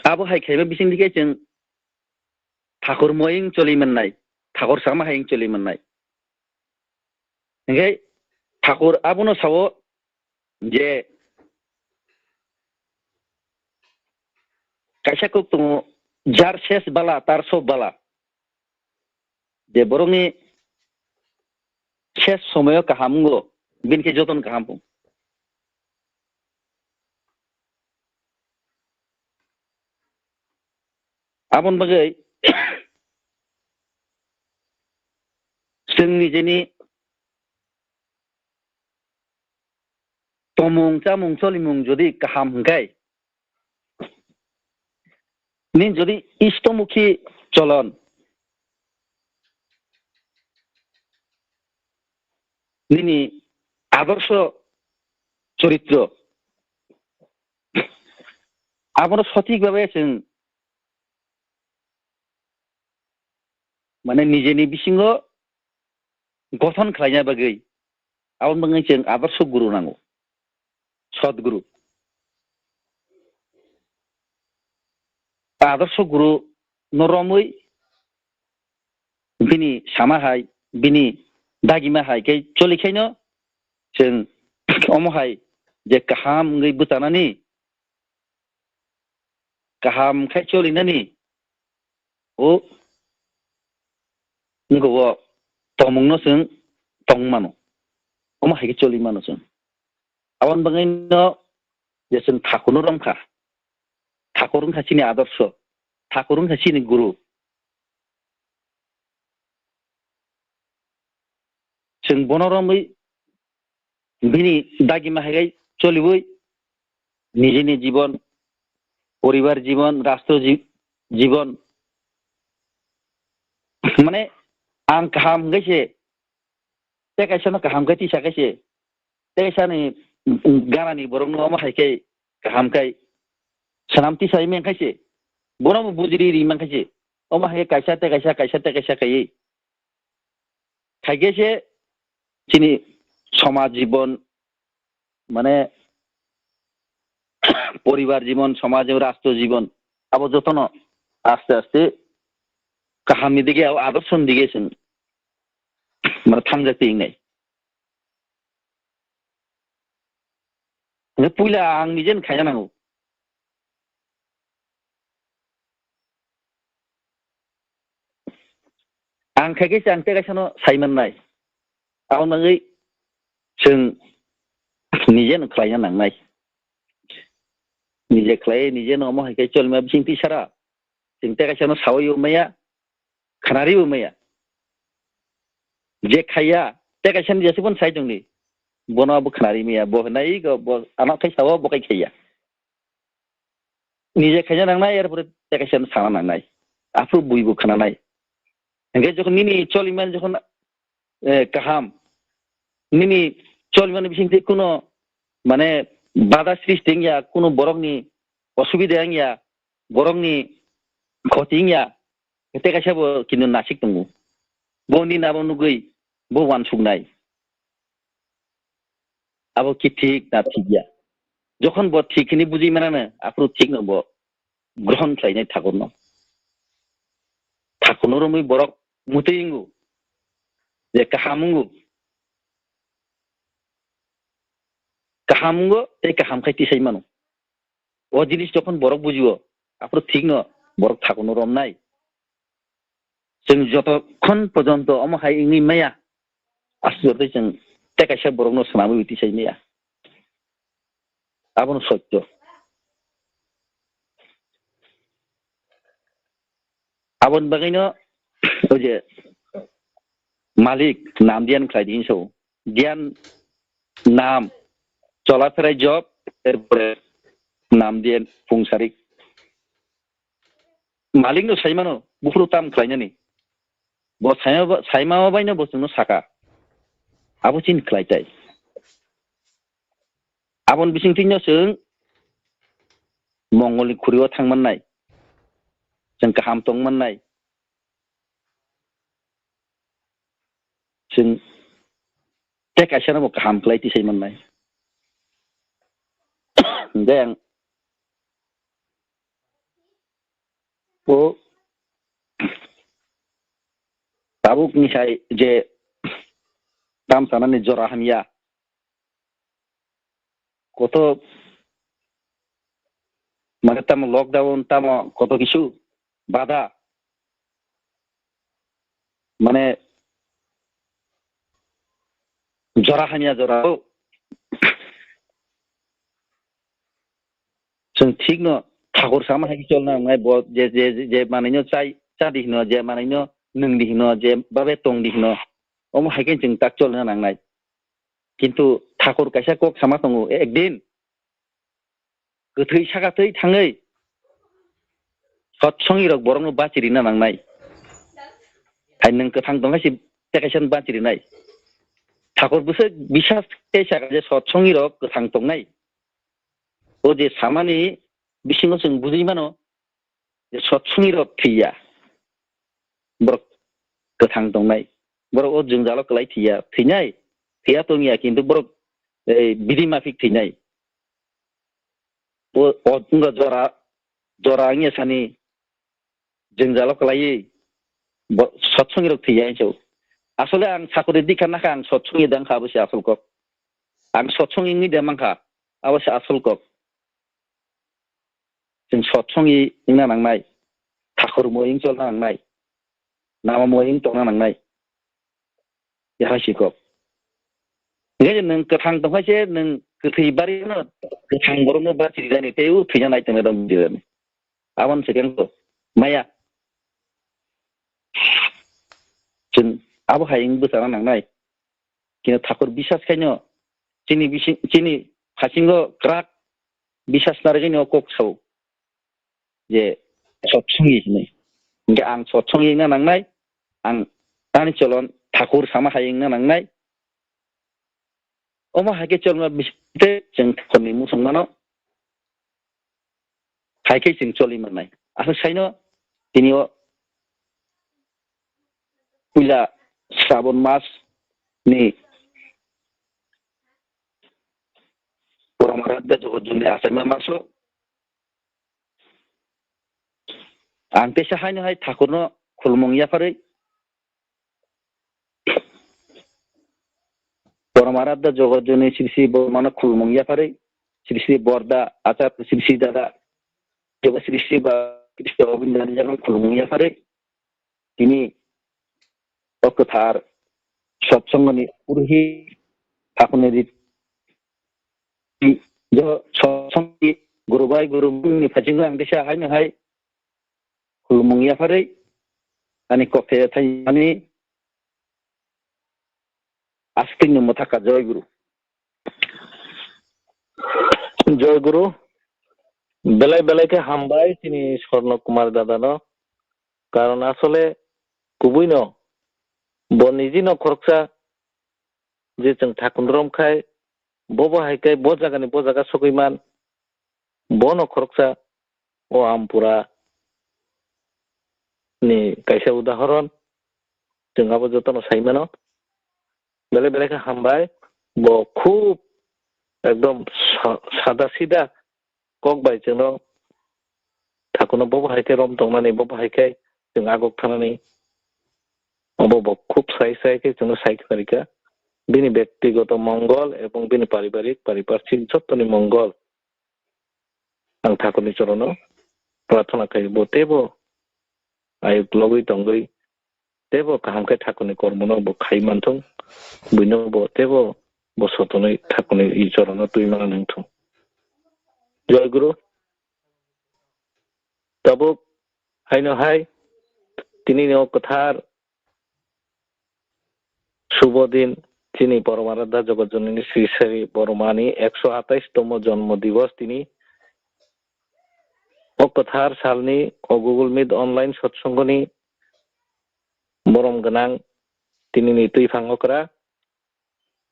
Abo hai khaima bising dikhe chwng Thakur moying choli mannai, Thakur sama haying choli mannai. Hingke Thakur abono sao je kaisa kok tongo, "Jar ses bala, tar sob bala." Je borokni ses somoyo kaham wngo, bini khe jotono kaham wngo. Aboni bagwi chwng nijeni tomung chamung cholimung jodi kaham hwnkhe, nini jodi istomukhi cholon, nini adorsho choritro, abono sothik bhabe chwng mane nijeni bisingo gothon khlaina bagwi, aboni bagwi chwng adorsho guru nango, sot guru. Adorsho guru no romwi bini sama hai, bini dagima hai khe choli khaino chwng omo hai je kaham wngwi bwchanani, kaham khai cholinani, o wngkha o tomungno chwng tong mano, omo hai khe choli mano chwng. Aboni bagwino je chwng Thakurno romkha, Thakur wngkha chini adorsho, Thakur wngkha chini guru. Chwng bono romwi bini dagima hai choliwi nijini jibon, poribar jibon, rastro ji-, jibon, mane ang kaham hwnkhe se, tei kaisa no kaham khe tisa khe se, tei kaisa ni gana ni borok no omo hai khe kaham khai swnam tisai meng khai se, bono bo bujiri ri mang khai se, omo hai khe kaisa tei kaisa, kaisa tei kaisa khaiwi Khaikhe se chini somaj jibon, mane poribar jibon, somaj jibon, rastro jibon, abo jotono aste aste kahamni dige, abo adorsoni dige chwng mane thangjak twi wngnai. Hwnkhe puila ang nije khaina nango. Ang khaikhe se ang tei kaisano sai mannai. Aboni bagwi chwng nije no khlaina nangnai. Nije khlai, nije no omo hai khe cholima bising twi sara. Chwng tei kaisano sawi maya, khnari maya. Je khaiya, tei kaisani jesubon sai tongdi. Bono abo khnari maya, bo hwnai go, bo ano khai sawo, bo khai khaiya. Nije khaina nangnai, er pore tei kaisa sana nangnai. Aphuru buibo khnanai. Hingke jokhon nini choliman jokhon, eh, kaham, nini choliman bisingtwi kuno, mane, bada srishti wngya, kuno borokni osubida wngya, borokni khoti wngya, tei kaisa bo kintu nasik tongo. Bo nini abo nugwi, bo uansuknai. Abo ki thik na thik ya? Jokhon bo thik hwnwi bujui manano, aphuru thik no bo grohon khlainai thakur no. Thakur no romwi borok mutui wngo, je kaham wngo. Kaham wngo, tei kaham khai tisai mano. O jinis jokhon borok bujio, aphuru thik no borok thakur no romnai. Chwng jotokhon pojonto omo hai wngwi maya, aswk joto chwng tei kaisa borokno swnamwi tisai maya. Abono sotyo. Aboni bagwino o je malik nam diyan khlai di hinso. Diyan nam, cholaferai job, erpore nam diyan pungsarik. Malikno saimano, buphuru tam khlainani. Bo saima ba-, saima baino bo chwngno saka. Abo chini khlaitai. Aboni bisingtwino chwng mongolni khuri-o thang mannai. Chwng kaham tong mannai. Chwng tei kaisano bo kaham khlai tisai mannai. Hingke ang o tabukni hai je tam sanani jora hamya. Koto, mane, tamo lockdown, tamo koto kisu bada, mane, jora hamya jora o. Chwng thik no thakur sama hai cholna nangnai, bo je, je, je manwino chai, cha di hino, je manwino nwng di hino, je babe tong di hino, omo hai khe chwng tak cholna nangnai. Kintu thakur kaisa kok sama tongo, ekdin kwthwi saka twi thangwi sotsongi rok borokno bachirina nangnai. Hai nwng kwthang tongkha se tei kaisa bachirinai. Thakur bwswk bisas khe saka je sotsongi rok kwthang tongnai. O je samani bisingo chwng bujui mano, je sotsongi rok thwiya, borok kwthang tongnai, borok o jwngjalo kwlai thwiya, thwinai, thwiya tongya, kintu borok, eh, bidi mafik thwinai. O, o wngkha jora, jora wngya sani jwngjalo kwlaiwi bo sotsongi rok thwiya hinwi sao. Asole ang sakori dikha nakha, ang sotsongi dangkha, abo se asol kok. Ang sotsongi wngwi de mankha, abo se asol kok. Chwng sotsongi wngna nangnai, thakur moi wng cholna nangnai, nama moi wng tongna nangnai. Yahai sikok. Hingke je nwng kwthang tongkha se nwng kwthwi bari no kwthang borok no bachiri jani tei o thwina nai tongna rok bidi jani. Aboni se keng ko maya. Chwng abo hai wng bwchana nangnai. Kino thakur bisas khaino chini bisi, chini hasingo kwrak bisas narwgwino kok sao je sotsongi hinwi. Hingke ang sotsongi wngna nangnai, ang ani cholon thakur sama hai wngna nangnai. Omo hai khe cholma bisingtwi chwng thakurni muchung mano. Hai khe chwng choli mannai. Aswk saino tini o puila Srabon mas ni Poramaradhya Jogot Joni achaima maso. Ang teisa haino hai Thakurno khulumung yapharwi, Poramaradhya Jogot Joni Sri Sri Bormano khulumung yapharwi, Sri Sri Borda Achar Sri Sri Dada Jogo Sri Sri ba Kristo Obindani jagong khulumung yapharwi, tini o kwthar sotsongoni purohi Thakurni rit-, jo sotsongni gurubai gurubongni phaijingo ang teisa haino hai khulumung yapharwi ani kokthai thaimani aswkni mwthaka. Joy Guru. Joy Guru, belai belai khe hambai chini Swarno Kumar dadano, karon asole kubuino bo nijino khoroksa je chwng Thakurno romkhai, bobo hai khe bo jagani bo jaga sogwi man, bono khoroksa o Ampura ni kaisa udahoron, chwng abo jotono sai mano. Belai belai khe hambai, bo khub ekdom sa-, sada sida kok bai chwngno Thakurno bobo hai khe rom tongnani, bobo hai khe chwng agok thanani, obo bo khub sai sai khe chwngno sai khna rikha. Bini bektigoto mongol ebong bini paribarik, pariparshik jottoni mongol ang Thakurni chorono prarthana khai, bo teibo ayuk logwi tongwi teibo kaham khe Thakurni kormono bo khai manthung, buino bo teibo bo sotonwi Thakurni i chorono twi mana nangthung. Joy Guru. Tabuk haino hai tini no kwthar Subodin, chini Poramaradhya Jogot Jonini Sri Sri Bormani ekso atais tomo jonmo divos tini. O kwthar salni o Google Meet online sotsongoni borom gwnang tinini twi phang okra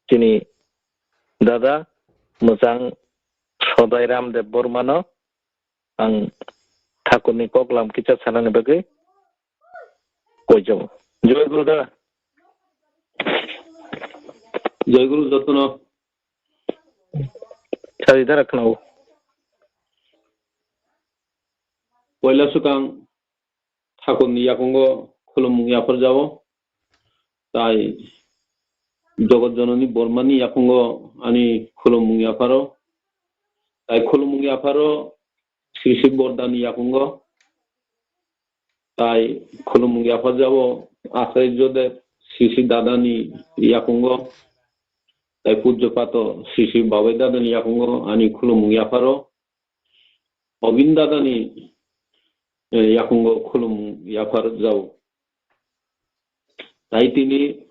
chini dada mwchang Sodai Ramdev Bormano ang Thakurni koklam kisa sanani bagwi koijao. Joy Guru da. Joy Guru jotono. Sari dara khnao. Poila swkang Thakurni yakungo khulumung yaphar jao. Tai Jogot Jononi Bormani yakungo ani khulumung yapharo. Tai khulumung yapharo Sri Sri Bordani yakungo. Tai khulumung yaphar jao Acharya Dev Sri Sri Dadani yakungo. Tai Pujya Pato Sri Sri Babai Dadani yakungo ani khulumung yapharo. Obin Dadani, eh, yakungo khulumung yaphar jao. Tai tini,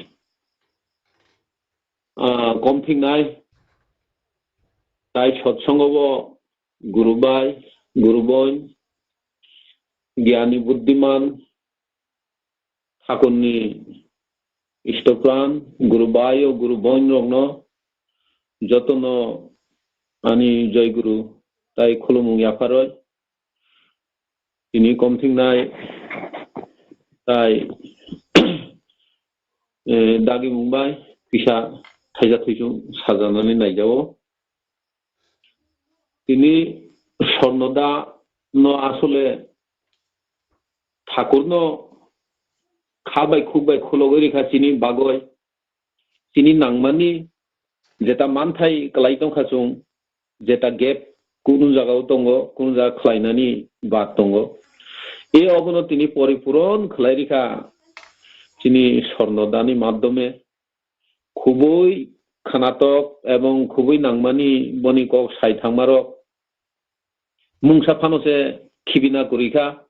ah, kom thiknai, tai sotsongo bo guru bai, guru boin, gyani buddiman, Thakurni istopran, guru bai o guru boin rokno jotono ani Joy Guru tai khulumung yapharoi. Tini kom thiknai tai, eh, dagimung bai kisa thaisa thaisung sajanani naijao. Tini Swarno Da no asole Thakurno kha bai khuk bai khulogwi rikha chini bagoi. Chini nangmani jeta manthai kwlai tongkha chwng, jeta gap kunu jagao tongo, kunu jaga khlainani bad tongo. E obono tini poripuron khlai rikha chini Swarno Dani madhyome. Khubui khwnatok ebong khubui nangmani boni kok sai thangmarok mungsa phano se khibina kwrwi kha.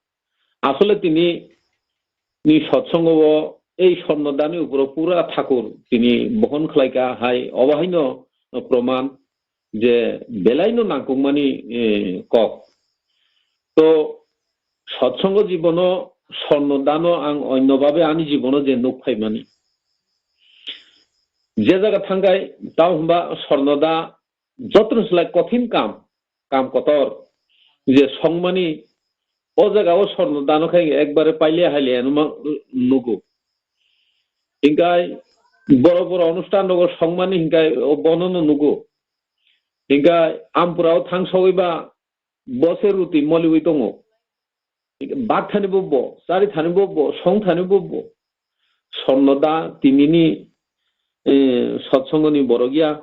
Asole tini ni sotsongo o ei Swarno Dani uporo pura Thakur tini bohon khlai kha hai, obo haino proman je belaino nangkukmani, eh, kok. To sotsongo jibono Swarno Dano ang onno babe ani jibono je nuk phaimani. Je jaga thangkhai, tamo hwnba Swarno Da jotono slai kothin kam, kam kotor je songmani, o jaga o Swarno Dano khai ekbare paile haile ano ma nugo. Hinkai borok borok onusthan rogo songmani hinkai o bono no nugo. Hinkai ampura o thang sogwi ba bo se ruti moliwi tongo. Bak thani bo bo, chari thani bo bo, song thani bo bo. Sorno da tinini, eh, sotsongoni borok ya.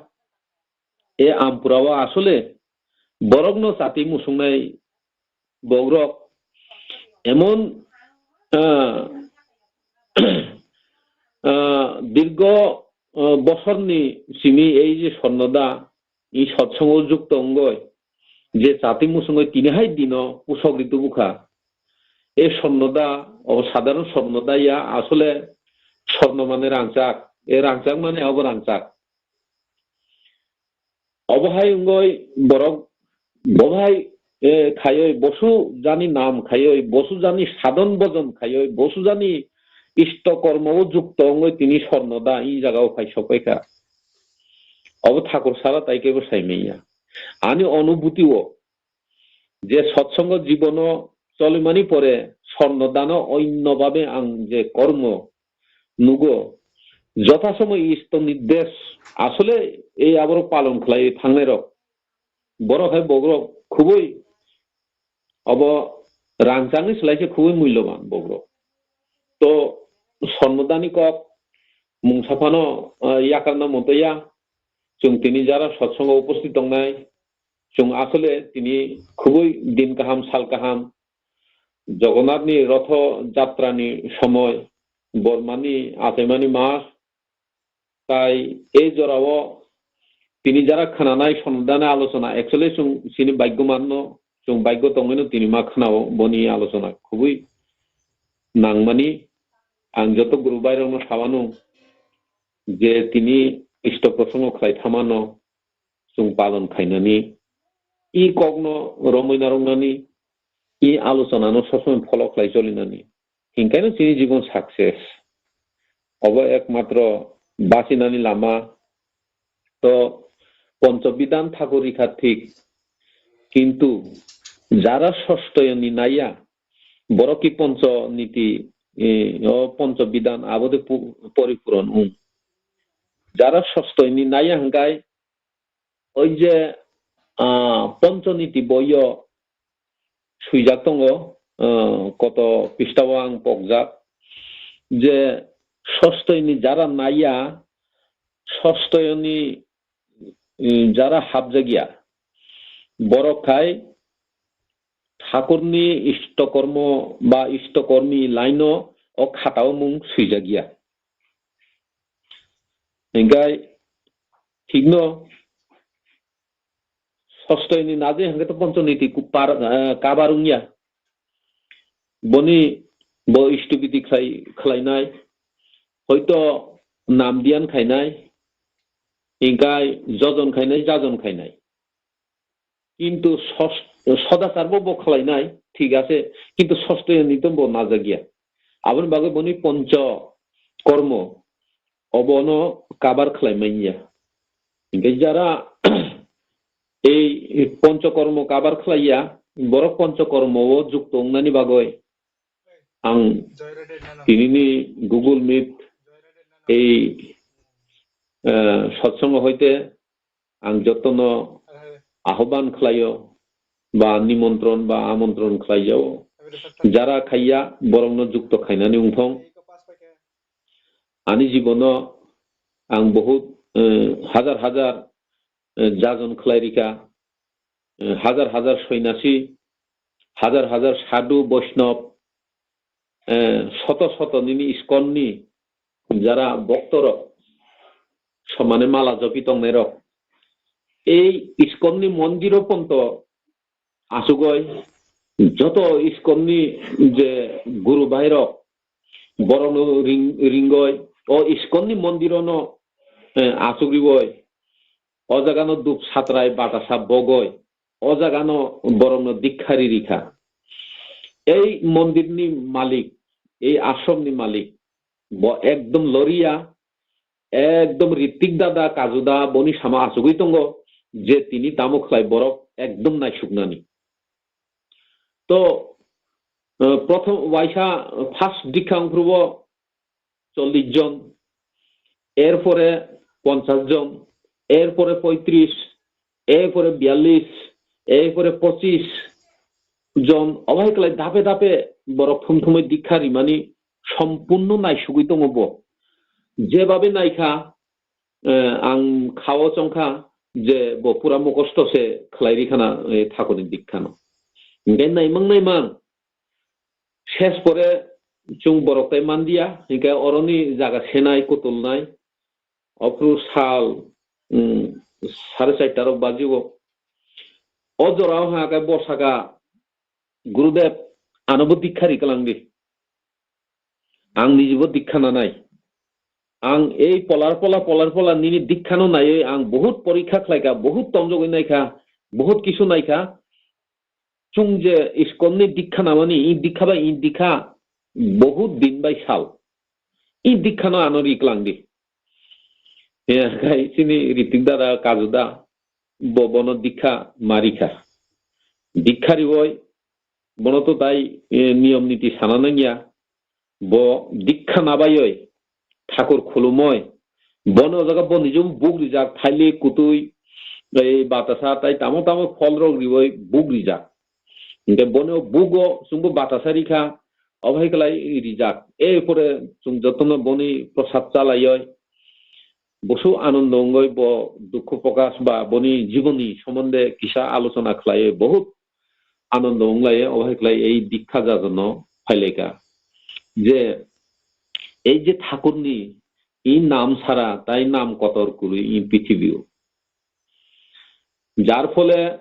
E ampura o asole borokno chati musungnai bogrok emon, ah, ah, dirgo, ah, bosorni simi ei je Sornoda, i sotsongo jukto wngoi, je chati musungoi tini hai dino pusok ri tubukha. E Sornoda, o sadharon Sornoda ya, asole Sorno mane rangchak, e rangchak mane abo rangchak. Obo hai wngoi borok, bo hai, eh, khaioi bosu jani nam khaioi, bosu jani sadon bojon khaioi, bosu jani isto kormo o jukto wngoi tini Sornoda i jaga o phai sokpai kha. Obo thakur sara tai kebo sai manya. Ani onubhuti o je sotsongo jibono cholimani pore Sornodano onno babe ang je kormo nugo, jothasomoy Ishtorni desh asole ei aborok palon khlai thangnairok. Borok hai bogrok khubui obo rangchakni swlaise khubui mulloban bogrok. To Sornodani kok mungsa phano, ah, yakarna montaiya. Chwng tini jara sotsongo uposthit tongnai, chwng asole tini khubui din kaham, sal kaham, Jogonathni Rotho Jatrani somoi, Bormani achaimani mas, tai ei jorao tini jara khwnanai Sornodani alochona, actually chwng chini bhagyo manno, chwng bhagyo tongwino tini ma khwnao boni alochona khubui nangmani. Ang joto guru bhairokno sawano je tini isto prosongo khlai thamano chwng palon khainani, i kokno romwi narwknani, i alochonano sob somoi follow khlai cholinani, hinkaino chini jibon success. Obo ekmatro bachinani lama. To poncho bidan thakur rikha thik, kintu jara sostoyoni naiya, borok ki poncho niti, eh, o poncho bidan abode pu-, poripuron wng. Jara sostoyoni naiya hwnkhe oi je, ah, poncho niti boyo swijak tongo, ah, koto pista o ang pokjak je sostoyoni jara naiya, sostoyoni, mm, jara hapjakya. Borok khai Thakurni istokormo ba istokormi laino o khatao mung swijak ya. Hinkhe thikno sostoyoni naje hwnkhe to ponchoniti kupar, eh, kabar wngya. Boni bo istupiti khlai-, khlainai, hoito namdiyan khainai, hinkhe jojon khainai, jajon khainai. Kintu sos-, sodachar bo bo khlainai, thik ase, kintu sostoyoni to bo najak ya. Aboni bagwi boni poncho kormo obono kabar khlai manya. Hinkhe jara ei poncho kormo kabar khlai ya, borok poncho kormo o jukto wngnani bagwi ang tinini Google Meet ei, eh, sotsongo hoite ang jotono ahoban khlaio ba nimontron ba amontron khlaijao. Jara khaiya borokno jukto khainani wngthong. Ani jibono ang bohut, eh, hajar hajar, eh, jajon khlai rikha, eh, hajar hajar soinasi, hajar hajar sadhu, boishnov, eh, soto soto nini iskonni jara boktorok somane mala jopi tongnairok, ei iskonni mondiro ponto asugoi joto iskonni je guru bhairok borokno ring-, ringoi o iskonni mondirono, eh, asugrioi o jagano dup satrai batasa bogoi o jagano borokno dikha ri rikha. Ei mondirni malik, ei ashramni malik, bo ekdom loriya, ekdom Ritik dada, Kaju da boni sama asugwi tongo je tini tamo khlai borok ekdom naisuknani. To, eh, prothom waisa first dikha wngphrubo chollish jon, এরপরে পঞ্চাশ জন, এরপরে পঁয়ত্রিশ, এরপরে বিয়াল্লিশ, এরপরে পঁচিশ জন, অবাই কলাই ধাপে ধাপে বড় ফুমথুমে দীক্ষা রিমানি সম্পূর্ণ নাইসুগই দঙ ব। যেভাবে নাইখা, eh, ang khao chongkha je bo pura mukhosto se khlai ri khana, eh, thakurni dikkhano. Hingke naimang naimang ses pore chwng borok tai mandiya, hingke oroni jaga senai, kutulnai, ophru sal, mm, sare charta rok bajiwo. O jorao ha khe bosaka Gurudev anobo dikha ri kwlangdi. Ang nijibo dikha nanai. Ang ei polar pola, polar pola nini dikhano naiwi ang bohut porikha khlaikha, bohut tonjogwi naikha, bohut kisu naikha. Chwng je iskonni dikha namani, i dikha bai i dikha bohut din bai sal. I dikhano ano ri kwlangdi. He, khai chini Ritik dada, Kaju da, bo bono dikha marikha. Dikha riwoi, bono to tai, eh, niyom niti sana nangya. Bo dikha nabaioi, thakur khulumoi, bono o jaga bo nijebo buk rijak, thaili, kutui, ei batasa tai tamo tamo pholrok riwoi buk rijak. Hingke boni o bugo chwngbo batasa rikha, obo hai kwlai rijak. Erpore chwng jotono boni prosad chalaioi, bosu anondo wngoi bo dukhu prokash ba boni jiboni somonde kisa alochona khlaioi, bohut anondo wnglaio, obo hai kwlai ei dikha jajono phailaika. Je ei je thakurni i nam sara tai nam kotor kwrwi i pithibio. Jar phole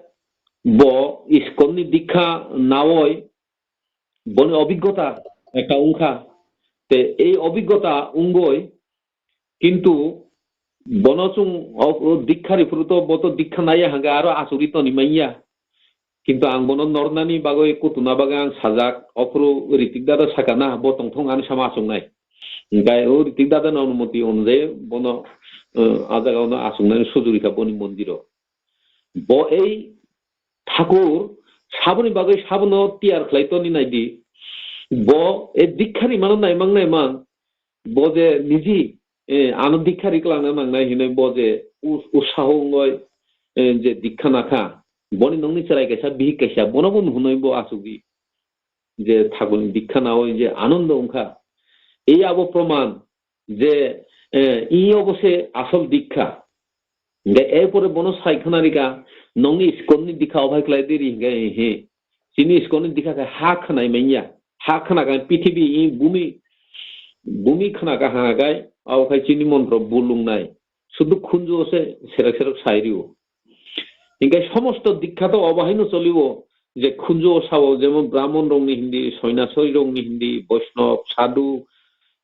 bo iskonni dikha naoi boni obiggota ekta wngkha. Te ei obiggota wngoi kintu bono chwng o, o dikha riphuru to bo to dikha naiya hangkhe aro achugwi toni manya. Kintu ang bono nornani bagwi kutuna bagwi ang sajak, ophuru Ritik dada sakha na bo tongthong ani sama achuknai. Hingkhe o Ritik dada ni onumoti onujai bono, eh, a jaga ono achuknani sujurikha boni mondiro. Bo ei thakur saboni bagwi sabono tiyar khlai toni naidi. Bo ei dikha rimano naimang naimang, bo je niji, eh, ano dikha riklangna nangnai hinwi bo je u-, usaho wngoi, eh, je dikha nakha, boni nokni chwrai kaisa, bihik kaisa, bono bo nuhunoi bo achugwi je thakurni dikha naoi je anondo wngkha. Ei abo proman je, eh, i obo se asol dikha. Hingke erpore bono sai khna rika, nokni iskonni dikha obo hai khlai di ri hingke, he. Chini iskonni dikha khe ha khnai manya. Ha khna khe pithibi i bumi, bumi khna kha ha khe, abo khai chini montro bulung nai. Sudu khunju o se serek serek sai rio. Hingke somosto dikha to obo haino cholio, je khunju o sao, jemon Brahmon rokni hindi, Soinasoi rokni hindi, Boishnov, Sadhu,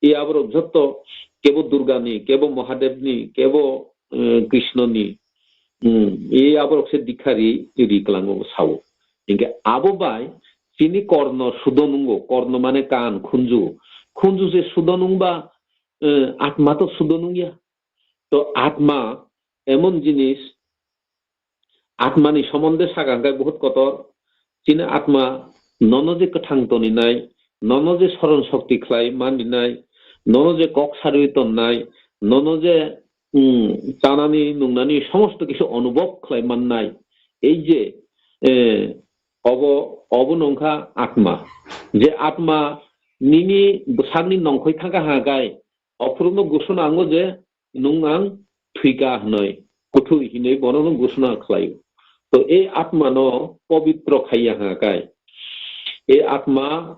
e aborok jotto kebo Durgani, kebo Mahadevni, kebo, eh, Krishnoni, mm, e aborok se dikha ri, ri kwlango sao. Hingke abo bai chini korno sudo nungo, korno mane kan, khunju. Khunju se sudo nungba, eh, atma to sudo nungya. To atma emon jinis, atmani somonde saka hingke bohut kotor. Chini atma nono je kwthang toninai, nono je soron shokti khlai manrinai, nono je kok sarwi tonnai, nono je, mm, chanani nungnani somosto kisu onubhob khlai mannai. Ei je, eh, obo, obo nongkha atma. Je atma nini bwsakni nongkhoi thangkha hingkhe, ophuru no gusuna ango je, nwng ang thwika hwnwi, kwthwi hinwi bono no gusuna khlaio. To e atma no pobitro khaiya hingkhe, e atma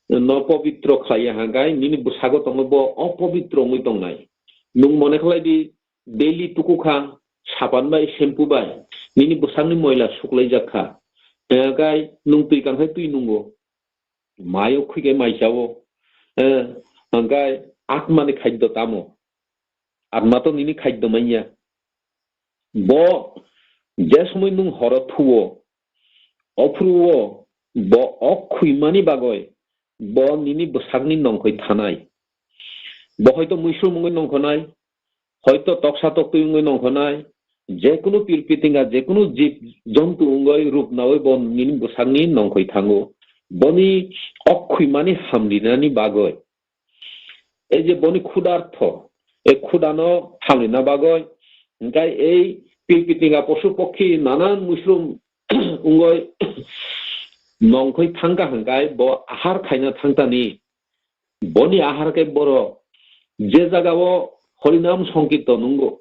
no pobitro khaiya hingkhe nini bwsago tongo bo opobitro wngwi tongnai. Nwng mone khlai di, daily tukukha sapan bai, shampoo bai, nini bwsakni moila suklaijak kha. Hingkhe nwng twi kang khe twi nungo. Mayo khwikhe mai chao. Eh, hingkhe atmani khaddo tamo? Atma to nini khaddo manya. Bo je somoi nwng horo thuo, ophuru o bo ok khwimani bagoi bo nini bwsakni nongkhoi thanai. Bo hoito muisum wngwi nongkhonai, hoito toksa toktwi wngwi nongkhonai, jekunu pirpitinga, jekunu jib jontu wngwi rupnawi bo nini bwsakni nongkhoi thango. Boni ok khwimani hamrinani bagwi. Ei je boni khudartho, E khudano hamrina bagwi, hwnkhe ei pirpitinga posu pokhi nanan muisrum wngwi nongkhoi thangkha hwnkhe bo ahar khaina thangtani. Boni ahar khe boro je jagao Horinam Sankirtan wngo,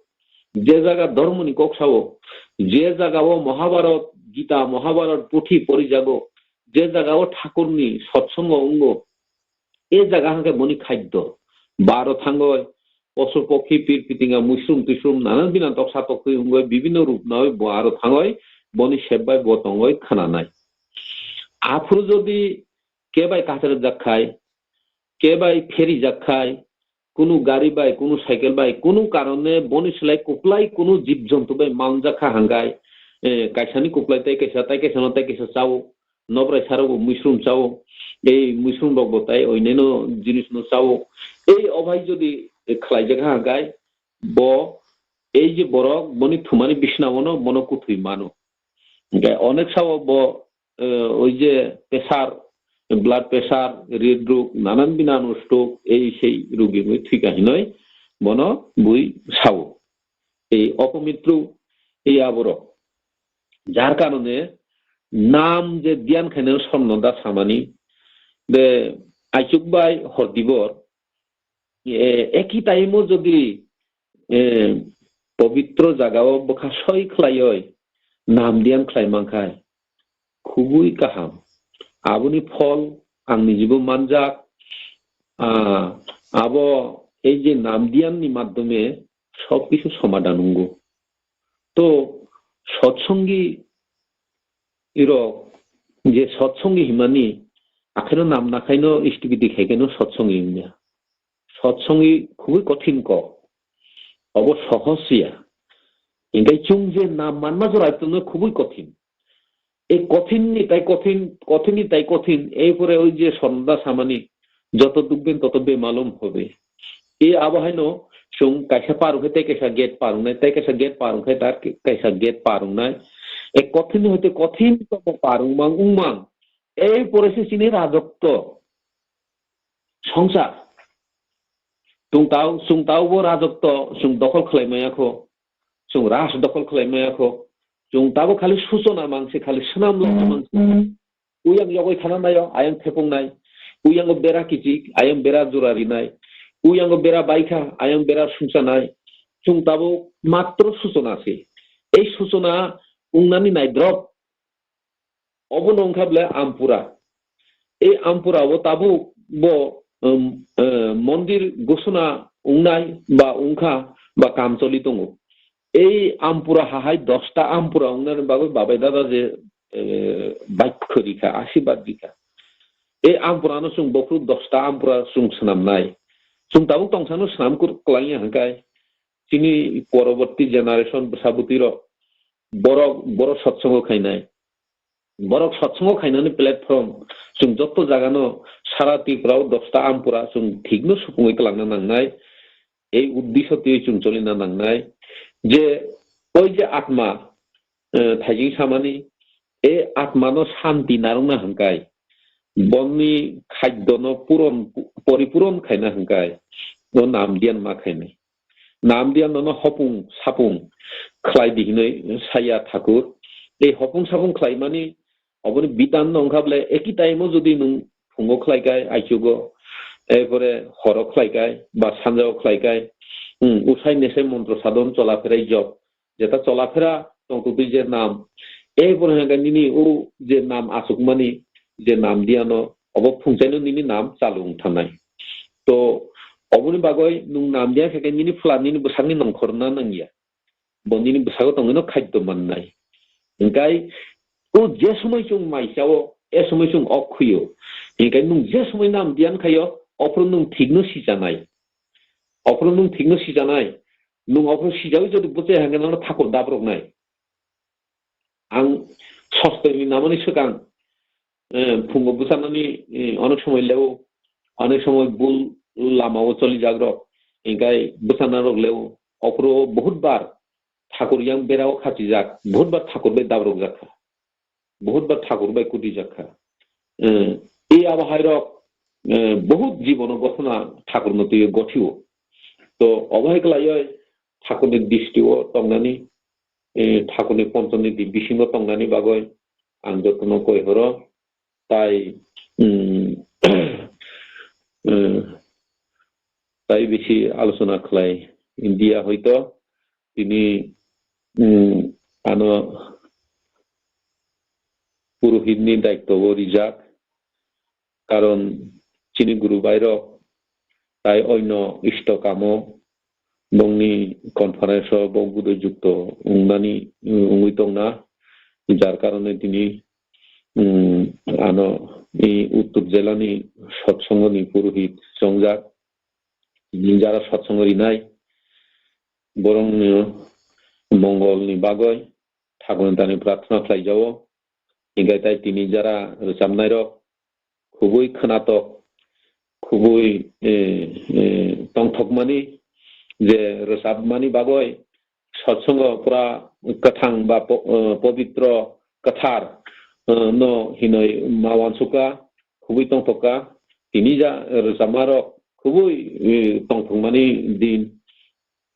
je jaga dhormoni kok sao, je jagao Mahabharat, Gita, Mahabharat puthi porijago, je jagao Thakurni sotsongo wngo, e jaga hwnkhe boni khaddo. Bo aro thangoi posu pokhi, pir pitinga, muisrum tuisrum, nanan binan toksa toktwi wngoi bibinno rup nawi bo aro thangoi boni sep bai bo tongoi khwnanai. Aphuru jodi kebai kacherjak khai, kebai pherijak khai, kunu gari bai, kunu cycle bai, kunu karone boni slai kuplai kunu jib jontu bai manjak kha hwnkhe, eh, kaisani kuplai tai kaisa, tai kaisano tai kaisa chao, nobrai sarokbo muisrum chao, ei muisrum rokbo tai oineno jinisno chao. Ei obai jodi khlaijak kha hwnkhe bo ei je borok boni thumani bisnaono bono kuthwi mano. Hwnkhe onek sao bo eh, oi je pressure, blood pressure, hridrog, nanan binan stroke, ei sei rugi bui thwika hinoi bono bui sao. Ei opomitru, ei aborok. Jar karone nam je dhyan khainai Sonnada samani, de aichuk bai hor dibor, eh, eki time o jodi, eh, pobitro jagao bwkha soi khlaioi nam dhyan khlai mankhai, khubui kaham. Aboni phol ang nijibo manjak. Ah, abo ei je nam dhyan ni madhyome sob kisu somadhan wngo. To sotsongi rok je sotsongi himani akheno nam nakhaino stupidi khaikeno sotsongi wngya. Sotsongi khubui kothin kok. Obo sohos ya. Hingke chwng je nam manma jora tongno khubui kothin. E kothin ni tai kothin, kothin ni tai kothin, ei pore oi je Sonnada samani, "Joto dukben toto bemalum hobe." E abo haino chwng kaisa par wngkhe tei kaisa gate par wngnai, tei kaisa gate par wngkhe tar kaisa gate par wngnai. E kothin ni hoite kothin tomo par wngmang wngmang. Ei pore se chini rajotto. Songsa. Chwng tao, chwng tao bo rajotto, chwng dokhol khlai maya kho. Chwng raj dokhol khlai maya kho. Chwng tabo khali suchona mangse, khali swnam lama mangse. Uyang yogoi thana nayo, ayang thepung nai. Uyango bera kichik, ayang bera jora rinai. Uyango bera baikha, ayang bera sungsa nai. Chwng tabo matro suchona se. Ei suchona ungnani naidrop. Obo no wngkha ble ampura. Ei ampura o tabuk bo, um, eh, mondir gosona wngnai ba wngkha ba kam choli tongo. Ei ampura hahai dosta ampura wngnani bagwi babai dada je, eh, bike khori kha, asibad rikha. Ei ampura no chwng bokhorok dosta ampura chwng swnamnai. Chwng tabuk tongsano swnam kwrwng kwlangya hwnkhe chini poroborti generation bwsa bwtwi rok borok, borok sotsongo khainai. Borok sotsongo khainani platform chwng jotto jagano sara Tripura o dosta ampura chwng thikno supungwi kwlangna nangnai. Ei uddisho twiwi chwng cholina nangnai je oi je atma, eh, thaijing samani, e atmano shanti narwkna hwnkhe boni khaddono puron, poripuron khaina hwnkhe o nam dhyan ma khainai. Nam dhyan nono hopung sapung khlai di hinwi saya Thakur. Ei hopung sapung khlaimani oboni bidhan no wngkha bole eki time o jodi nwng phungo khlai kai, aichugo, erpore horo khlai kai, ba sanjao khlai kai, hmm, usai nesai montro sadon chola pherai jop. Jeta chola phera tongtwtwi je nam, erpore hwnkhe nini o je nam achukmani, je nam dhyan no, obo phungchaino nini nam chalu wng thanai. To oboni bagwi nwng nam dhyan khe khe nini phulan nini bwsakni nongkhorna nangya. Bo nini bwsago tongwino khaddo mannai. Hingkai o je somoi chwng mai chao, e somoi chwng ok khuio. Hingkai nwng je somoi nam dhyan khaio, ophuru nwng thikno sichanai. Ophuru nwng thikno sichanai. Nwng ophuru sijaui jodi bwchai hangkhe nono thakur dabroknai. Ang sosteni namani swkang, eh, phungo bwchanani, eh, onek somoi leo, onek somoi bul lamao cholijakrok, hingkai bwchanarok leo. Ophuru o buhut bar thakur yang berao khachijak, buhut bar thakur bai dabrokjak kha, buhut bar thakur bai kutijak kha. Eh, ei abo hairok, eh, buhut jibono gothona thakurno twiwi gothio. To obo hai khlaiwi thakurni distio tongnani, eh, thakurni ponchoniti bisingo tongnani bagwi ang jotono koi horo. Tai, mm, eh, tai bisi alochona khlai India hoito tini, mm, ano purohitni daitwo o rijak. Karon chini guru bairok tai oino isto kamo bongni conference o bo budoi jukto wngnani, wngwi tongna, jar karone tini, mm, ano i Uttor jelani sotsongoni purohit chongjak, tini jara sotsongo rinai borokni mongolni bagoi thakurni thani prarthana khlaijago. Hinkhe tai tini jara rwchapnairok khubui khwnatok, khubui, eh, eh, tongthokmani je rwchapmani bagwi sotsongo pura kwthang ba po-, eh, pobitro kwthar, eh, no hinwi ma uansukha, khubui tongthokha. Tini ja rwchapmarok khubui, eh, tongthokmani din,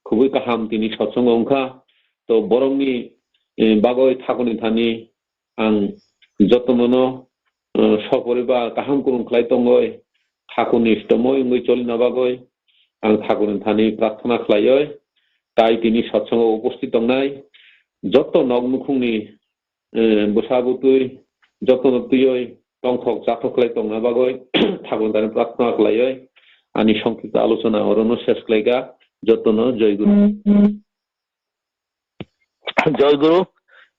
khubui kaham tini sotsongo wngkha. To borokni, eh, bagwi thakurni thani ang jotono no, eh, soporibar kaham kwrwng khlai tongwi, thakurni stomoi wngwi cholina bagwi ang thakurni thani prarthana khlaiwi, tai tini sotsongo uposthit tongnai joto nok nukhungni, eh, bwsa bwtwi jotono twiwi tongthok chathok khlai tongna bagwi thakurni thani prarthana khlaiwi ani songkipta alochona orono ses khlaikha. Jotono joy guru. Joy Guru,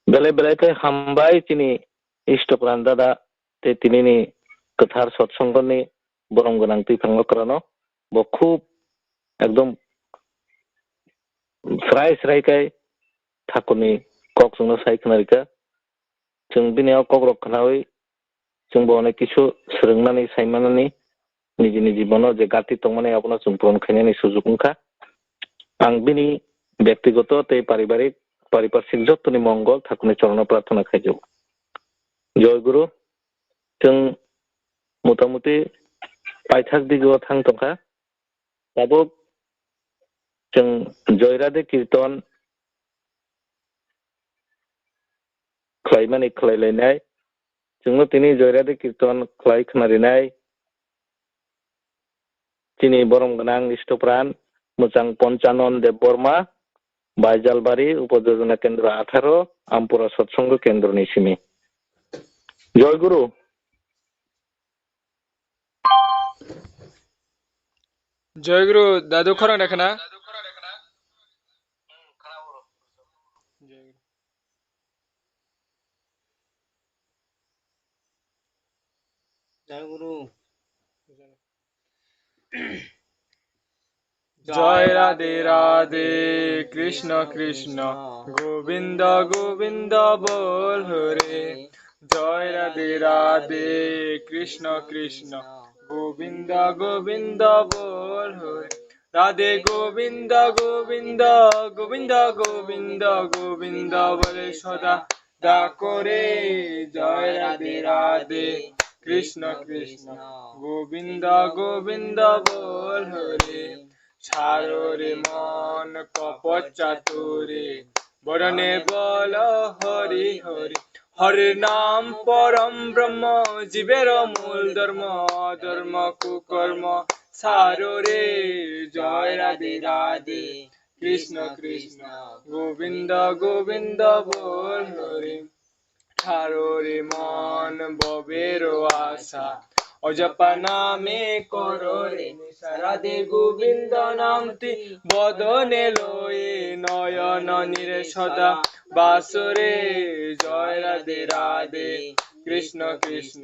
belai belai khe hambai chini Istopran dada tei tinini kwthar sotsongoni borom gwnang twiphang okrano. Bo khub ekdom srai srai khe thakurni kok chwngno sai khna rikha. Chwng bini o kokrok khnaui chwngbo onek kisu swrwngnani, saimanani, nijini jibono je gati tongmani abono chwng puron khainani sujuk wngkha. Ang bini bektigoto tei paribarik, pariparsik jottoni mongol thakurni chorono prarthana khaijago. Joy Guru, chwng motamuti paithak digo thang tongkha. Tabuk chwng Joy Radhe Kirtan khlaimani khlailainai. Chwngno tini Joy Radhe Kirtan khlai khna rinai. Chini borom gwnang Istopran mwchang Ponchanon Debbarma, Baijalbari, Upojojona Kendro atharo, Ampura Sotsongo Kendroni simi. Joy Guru. Joy Guru, dadu khorang rekha na? Joy Guru. জয় রাধে রাধে, কৃষ্ণ কৃষ্ণ, গোবিন্দ গোবিন্দ বল হরে। জয় রাধে রাধে, কৃষ্ণ কৃষ্ণ, গোবিন্দ গোবিন্দ বল হরে। রাধে গোবিন্দ গোবিন্দ, গোবিন্দ গোবিন্দ, গোবিন্দ বলে সদা ডাকরে। জয় রাধে রাধে, কৃষ্ণ কৃষ্ণ, গোবিন্দ গোবিন্দ বল হরে। সাররে মন কপট চাতুরে, বরণে বল হরি হরি। হরে নাম পরম ব্রহ্ম, জীবের মূল ধর্ম, অধর্ম কুকর্ম সাররে। জয় রাধে রাধে, কৃষ্ণ কৃষ্ণ, গোবিন্দ গোবিন্দ বল হরে। ঠাররে মন ভবের আশা, অজপা নামে কররে নেশা। রাধে গোবিন্দ নামটি বদনে লয়ে, নয়ন নীরে সদা বাসরে। জয় রাধে রাধে, কৃষ্ণ কৃষ্ণ,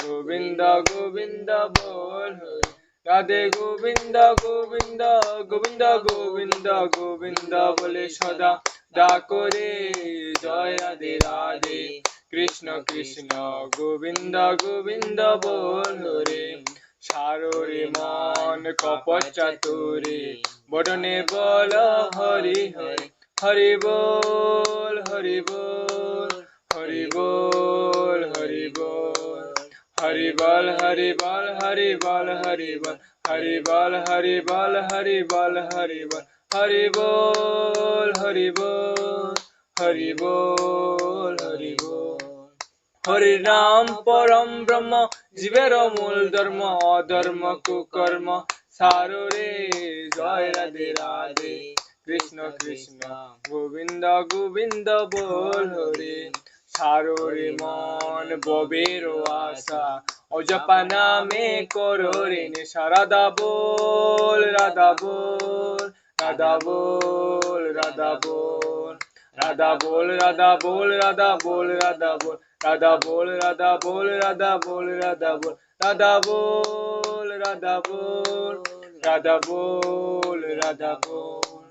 গোবিন্দ গোবিন্দ বল হরে। রাধে গোবিন্দ গোবিন্দ, গোবিন্দ গোবিন্দ, গোবিন্দ বলে সদা ডাকরে। জয় রাধে রাধে, কৃষ্ণ কৃষ্ণ, গোবিন্দ গোবিন্দ বল হরে। সাররে মন কপট চাতুরে, বদনে বল হরি হরি। হরি বল, হরি বল, হরি বল, হরি বল। হরি বল, হরি বল, হরি বল, হরি বল। Hari bol, hari bol, hari bol, hari bol, hari bol, hari bol, hari bol, hari bol. Hari Ram param Brahma, jibero mul dharma, adharma kukarma, sarore joy Radhe Radhe, Krishna Krishna, Govinda Govinda bol hore. Sarore mon bobero asa, o japa name korore nisha. Radha bol, Radha bol, Radha bol, Radha bol. Radha bol, Radha bol, Radha bol, Radha bol. Radha bol, Radha bol, Radha bol, Radha bol. Radha bol, Radha bol, Radha bol, Radha bol.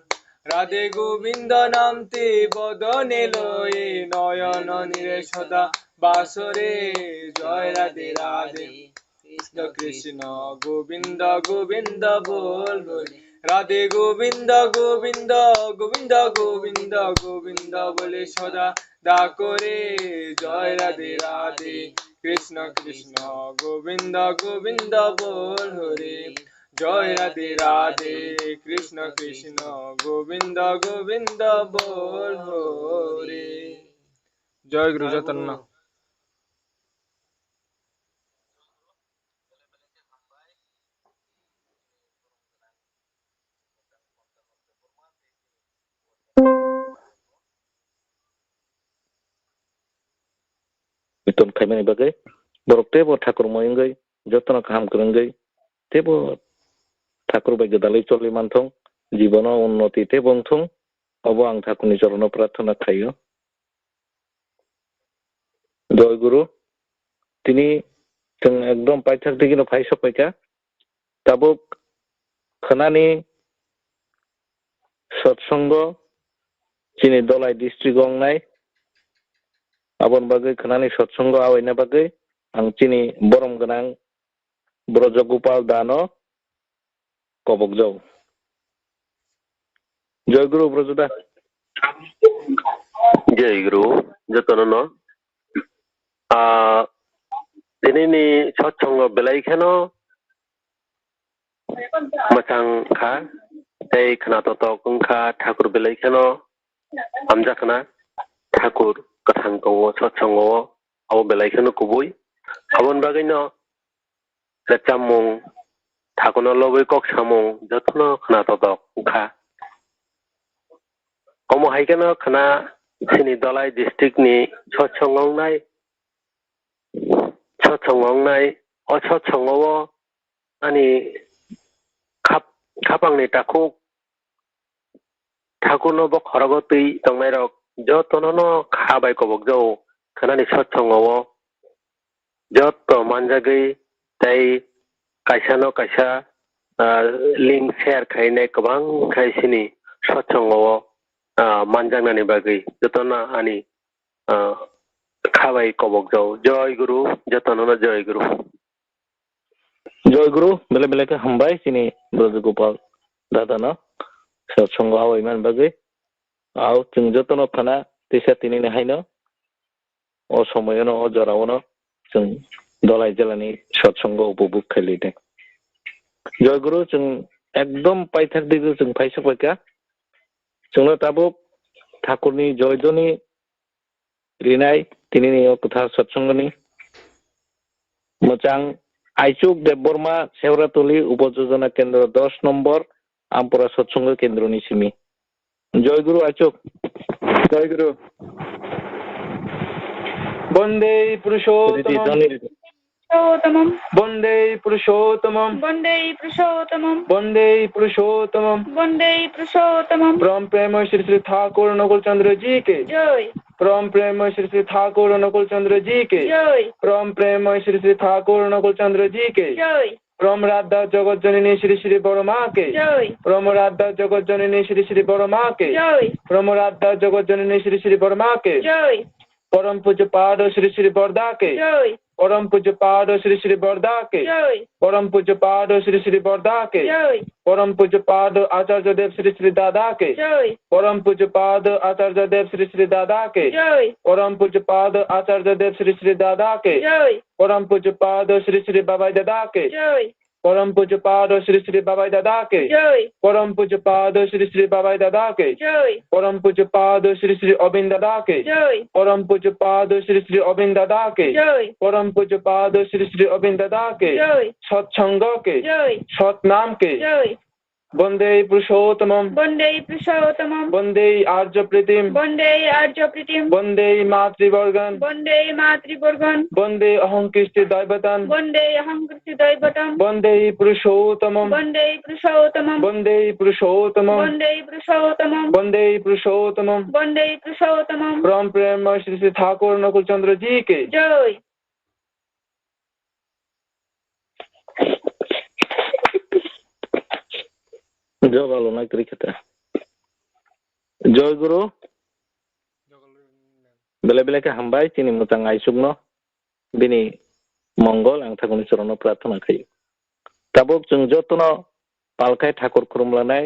Radhe Govinda namte bodone loye, noyona nire soda basore, joy Radhe Radhe. Krishna Krishna Govinda Govinda bol hore. Radhe Govinda Govinda Govinda Govinda Govinda bole soda dakore, joy Radhe Radhe. Krishna Krishna Govinda Govinda bol hore. Joy Radhe Radhe, Krishna Krishna, Govinda Govinda bol hore. Joy Guru jotono. Beton khaimani bagwi borok teibo thakur moi wngwi jotono kaham kwrwngwi teibo thakur bai gwdalwi choli manthung, jibono unnoti teibo wngthung, obo ang thakurni chorono prarthana khaio. Joy Guru, tini chwng ekdom paithak digino phai sok paikha. Tabuk khwnani sotsongo chini Dholai district o wngnai. Aboni bagwi khwnani sotsongo awaina bagwi ang chini borom gwnang Brojogopal Dano kobokjao. Joy Guru Brojoda. Joy Guru, jotono no. Ah, tini ni sotsongo belai kheno mwchang kha, tei khna totok wngkha, thakur belai kheno hamjak khna, thakur kwthang tongo sotsongo, abo belai kheno kubui. Aboni bagwi no rwchapmung, thakurno lobwi kok samung jotono khna totok wngkha. Omo hai kheno khna chini Dholai district ni sotsongo wngnai, sotsongo wngnai, o sotsongo o ani khap-, khapangni takhuk thakurno bokhorogo twi tongnairok jotono no kha bai kobokjao, khwnani sotsongo o joto manjagwi tei kaisa no kaisa, ah, link share khainai kwbang khai sini sotsongo o, ah, manjaknani bagwi jotono ani, ah, kha bai kobokjao. Joy Guru, jotono no Joy Guru. Joy Guru, belai belai khe hambai chini Brojogopal dada no sotsongo awaimani bagwi. Au chwng jotono khana tisa tini ni haino o somoyono o joraono chwng Dholai jilani sotsongo upobhog khailai de. Joy Guru, chwng ekdom paithak digwi chwng phaisok paikha. Chwngno tabuk thakurni joy dhoni rinai tinini o kwthar sotsongoni mwchang Aichuk Debbarma, Seuratuli Upojojona Kendro dos nombor, Ampura Sotsongo Kendroni simi. Joy Guru Aichuk. Joy Guru. Bondei Purushottamam. Ridi, dhoni ridi. Purushottamam. Bondei Purushottamam. Bondei Purushottamam. Bondei Purushottamam. Bondei Purushottamam. Pram Prema Shri Shri Thakur Nakul Chandra Ji Ki. Joy. Pram Prema Shri Shri Thakur Nakul Chandra Ji Ki. Joy. Pram Prema Shri Shri Thakur Nakul Chandra Ji Ki. Joy. Pram Radha Jagat Janini Shri Shri Borma Ki. Joy. Pram Radha Jagat Janini Shri Shri Borma Ki. Joy. Pram Radha Jagat Janini Shri Shri Borma Ki. Joy. Param Pujya Pada Shri Shri Borda Ki. Joy. Param Pujya Pada Shri Shri Borda Ki. Joy. Param Pujya Pada Shri Shri Borda Ki. Joy. Param Pujya Pada Acharya Dev Shri Shri Dada Ki. Joy. Param Pujya Pada Acharya Dev Shri Shri Dada Ki. Joy. Param Pujya Pada Acharya Dev Shri Shri Dada Ki. Joy. Param Pujya Pada Shri Shri Babai Dada Ki. Joy. পরম পূজ্যপাদ শ্রী শ্রী বাবাই দাদাকে। জয়। পরম পূজ্যপাদ শ্রী শ্রী বাবাই দাদাকে। জয়। পরম পূজ্যপাদ শ্রী শ্রী অবিন দাদাকে। জয়। পরম পূজ্যপাদ শ্রী শ্রী অবিন দাদাকে। জয়। পরম পূজ্যপাদ শ্রী শ্রী অবিন দাদাকে। জয়। সৎসঙ্গকে। জয়। সৎনামকে। জয়। বন্দে পুরুষোত্তমম। বন্দে পুরুষোত্তমম। বন্দে আর্য প্রীতিম। বন্দে আর্য প্রীতিম। বন্দে মাতৃবর্গন। বন্দে মাতৃবর্গন। বন্দে অহং কৃষ্টি দৈবতম। বন্দে অহং কৃষ্টি দৈবতম। বন্দে পুরুষোত্তমম। বন্দে পুরুষোত্তমম। বন্দে পুরুষোত্তমম। বন্দে পুরুষোত্তমম। বন্দে পুরুষোত্তমম। বন্দে পুরুষোত্তমম। পরম প্রেমময় শ্রী শ্রী ঠাকুর নকুল চন্দ্র জি কে। জয়। Jobalo nai kwrwi khe ta. Joy Guru. Belai belai khe hambai chini mwchang aisukno. Bini mongol ang thaguni chorono prarthana khaio. Tabuk chwng jotono palkhai thakur khurumlanai,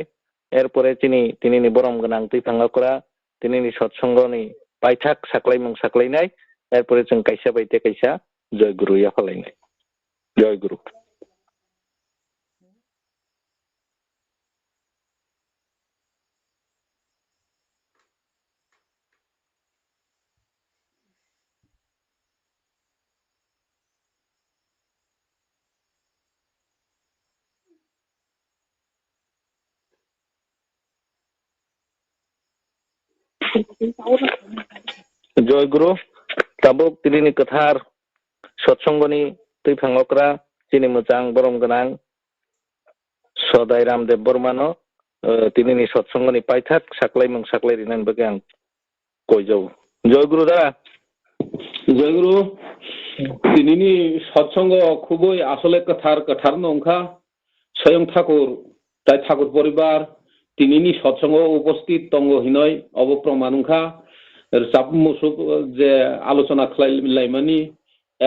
erpore chini tinini borom gwnang twiphang okra, tinini sotsongoni paithak saklaimung saklainai, erpore chwng kaisa bai tei kaisa Joy Guru yaphalainai. Joy Guru. Joy Guru, tabuk tinini kwthar sotsongoni twiphang okra chini mwchang borom gwnang Sodai Ramdev Bormano, eh, tinini sotsongoni paithak saklaimung saklai rinani bagwi ang koijao. Joy Guru da. Joy Guru, tinini sotsongo khubui asole kwthar kwthar no wngkha. Soyong Thakur tai Thakur poribar tinini sotsongo uposthit tongo hinoi obo proman wngkha. Rwchap musuk je alochona khlai laimani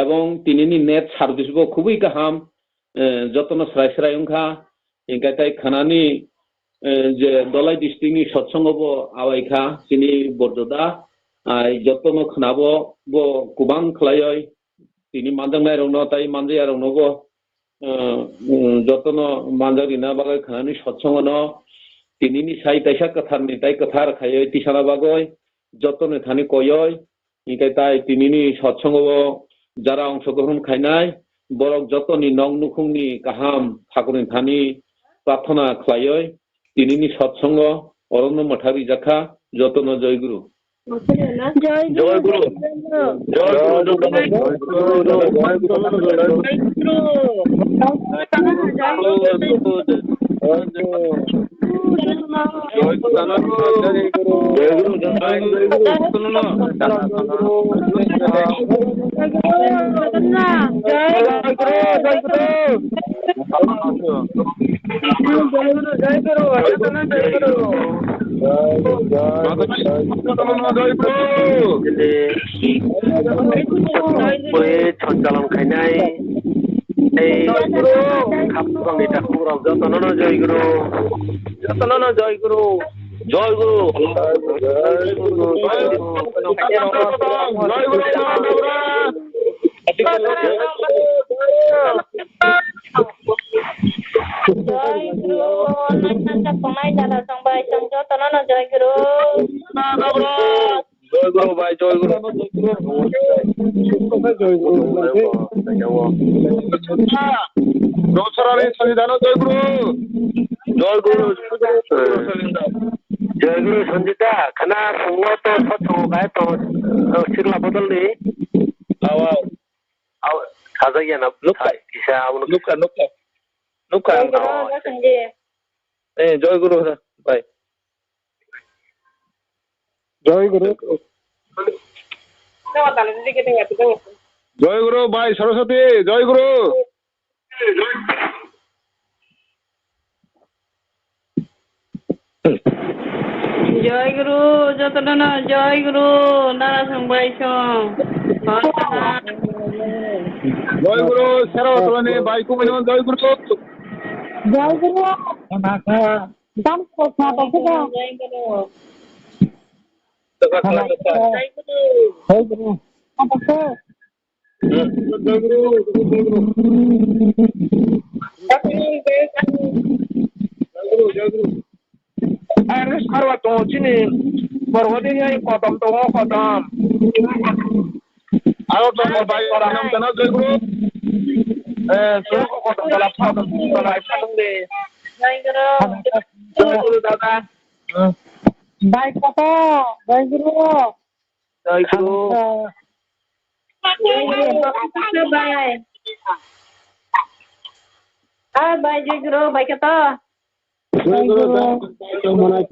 ebong tinini net service bo khubui kaham. Eh, jotono srai srai wngkha. Hinkhe tai khanani, eh, je Dholai district ni sotsongo bo awaikha chini borjoda. Ai jotono khnabo bo kubang khlaioi tini manjaknai rokno tai manjaya rokno bo, eh, mm, jotono manjak rina bagwi khanani sotsongo no tinini sai taisa kwtharni tai kwthar khaioi tisana bagwi jotoni thani koioi. Hinkhe tai tinini sotsongo o jara ongshogrohon khainai borok jotoni nok nukhungni kaham thakurni thani prarthana khlaioi tinini sotsongo orokno mwthang rijakha. Jotono Joy Guru. Joy Guru. Joy Guru. Joy Guru. Joy Guru. Sanchalan khainai. Tei khapang ni takhuk rok jotono no Joy Guru. Jotono no Joy Guru. Joy Guru. Joy Guru. Joy Guru. Naina chakhwlai dada song bai song jotono no Joy Guru. Joy Guru bai, Joy Guru. Dosarani Sanjitano Joy Guru. Joy Guru. Joy Guru Sanjita, khana sungo to sot sungo bai to, sikla bodol ni. Aw, aw. Aw, sajak ya na. Nukha. Kisa abo nukha, nukha. Nukha. Joy Guru, Sanjit. Eh, Joy Guru bai. Joy Guru. Joy Guru, bhai Saraswati, Joy Guru. Joy Guru, jotono no Joy Guru, nara song bai song. Joy Guru, Saraswati, bhai kumino Joy Guru. Joy Guru. Dam ko kha ta kha. Hai guru. Apa ko? Are sarwa tongo chini borgo dini kotom tongo kotom. Aro tongo bai kotom tana joi guru. Eh, suru ko kotom tala kotom tala isa tong de. Joi guru. Joi guru dada. Bai koto, joi guru. Joi guru. Bai. Ah, bai, joi guru, bai koto. Joi guru, joi guru.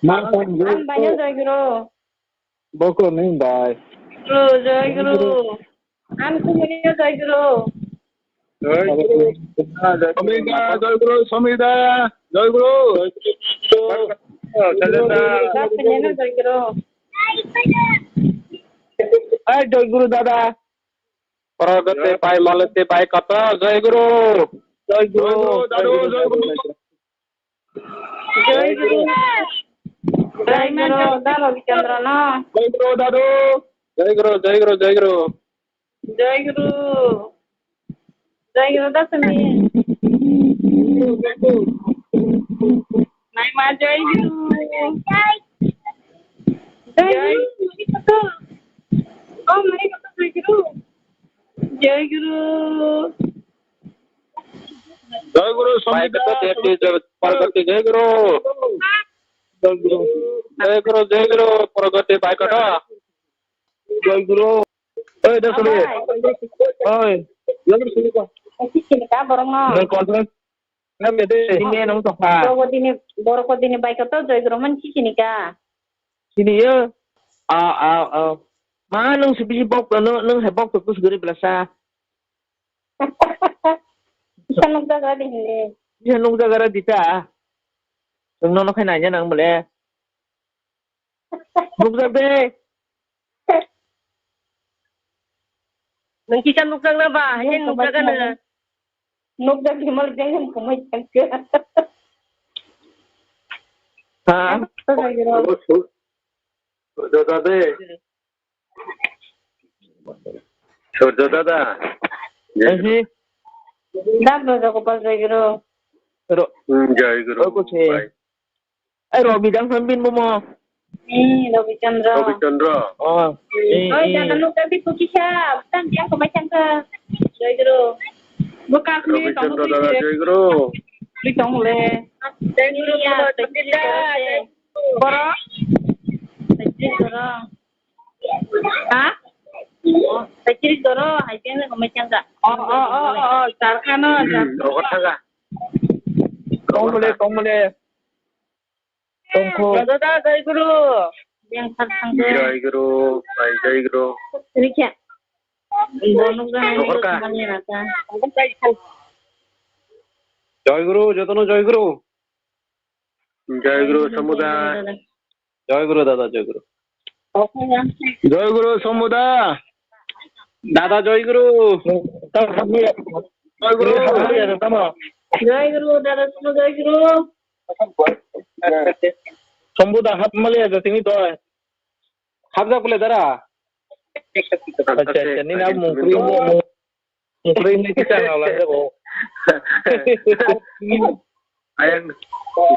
Ang bai no joi guru. Bokro ni bai. Guru, joi guru. Ang sumuni joi guru. Joi guru. Somida, joi guru, Somida, joi guru. Joi guru. Ai, joi guru dada. Pragati bai, Malati bai, koto, joi guru. Joi guru, joi guru, joi guru. Joi guru. Joi guru, da Ravi Chandra no. Joi guru, dadu. Joi guru, joi guru, joi guru. Joi guru. Joi guru, da Sumi. Naima, joi guru. Joi guru. Oh, my God, joi guru. Joi guru. Joi guru, Somida, Somida, Parvati, joi guru. Joi guru, joi guru, Parvati, bai koto. Joi guru. Oi, da suri. Oi. Joi guru, suri ko. Sini ka borong no. Nang conference. Nang de, ini nang tokha. Borok dini, borok dini bai koto, joi guru man sini ka. Sini yo. A, a, a. Ma nang si bisi bok no, nang hai bok to kus guri belasa. Bisa nukjagra di hindi. Bisa nukjagra di ta. Nung nono khai nanya nang bole. Nukjak de. Nung kisa nukjak na ba, hai nukjak na. Nukjak di mal jeng kumai jeng ke. Ha? Jai guru. Jai guru. Surjo dada. Ehe. Dak dojo kopal jai guru. Ro. Hmm, jai guru. Oi, kuchi. Bai. Ai, Robi dang hambin bomo. Ni Robi Chandra. Robi Chandra. Oh. Oi, eh, jana eh. Nuk tapi kuki sa, tang dia ko macam ke. Jai guru. Buka aku ni Robi Chandra dada jai guru. Ni tong le. Jai guru ya, tapi dah. Boro. Jai guru. Ha? Hai chiri doro, hai chiri ko mai changka. Oh, oh, oh, oh, oh, charkha no, hmm, charkha. Rogo thanga. Tongmole, tongmole. Tongkho. Joto da, jai guru. Yang sar thangde. Jai guru, bai jai guru. Rikya. Bonok da, rogo ka. Jai guru, joto no jai guru. Jai guru, Samuda. Jai guru, dada, jai guru. Jai guru, Samuda. Dada, jai guru. Jai guru. Jai guru, dada, Samuda, jai guru. Samuda, hap mali aja tini doi. Hapjak bole dara. Acha, acha, nini abo mungkri, mungkri ni kisa ngalang jago. Ayang,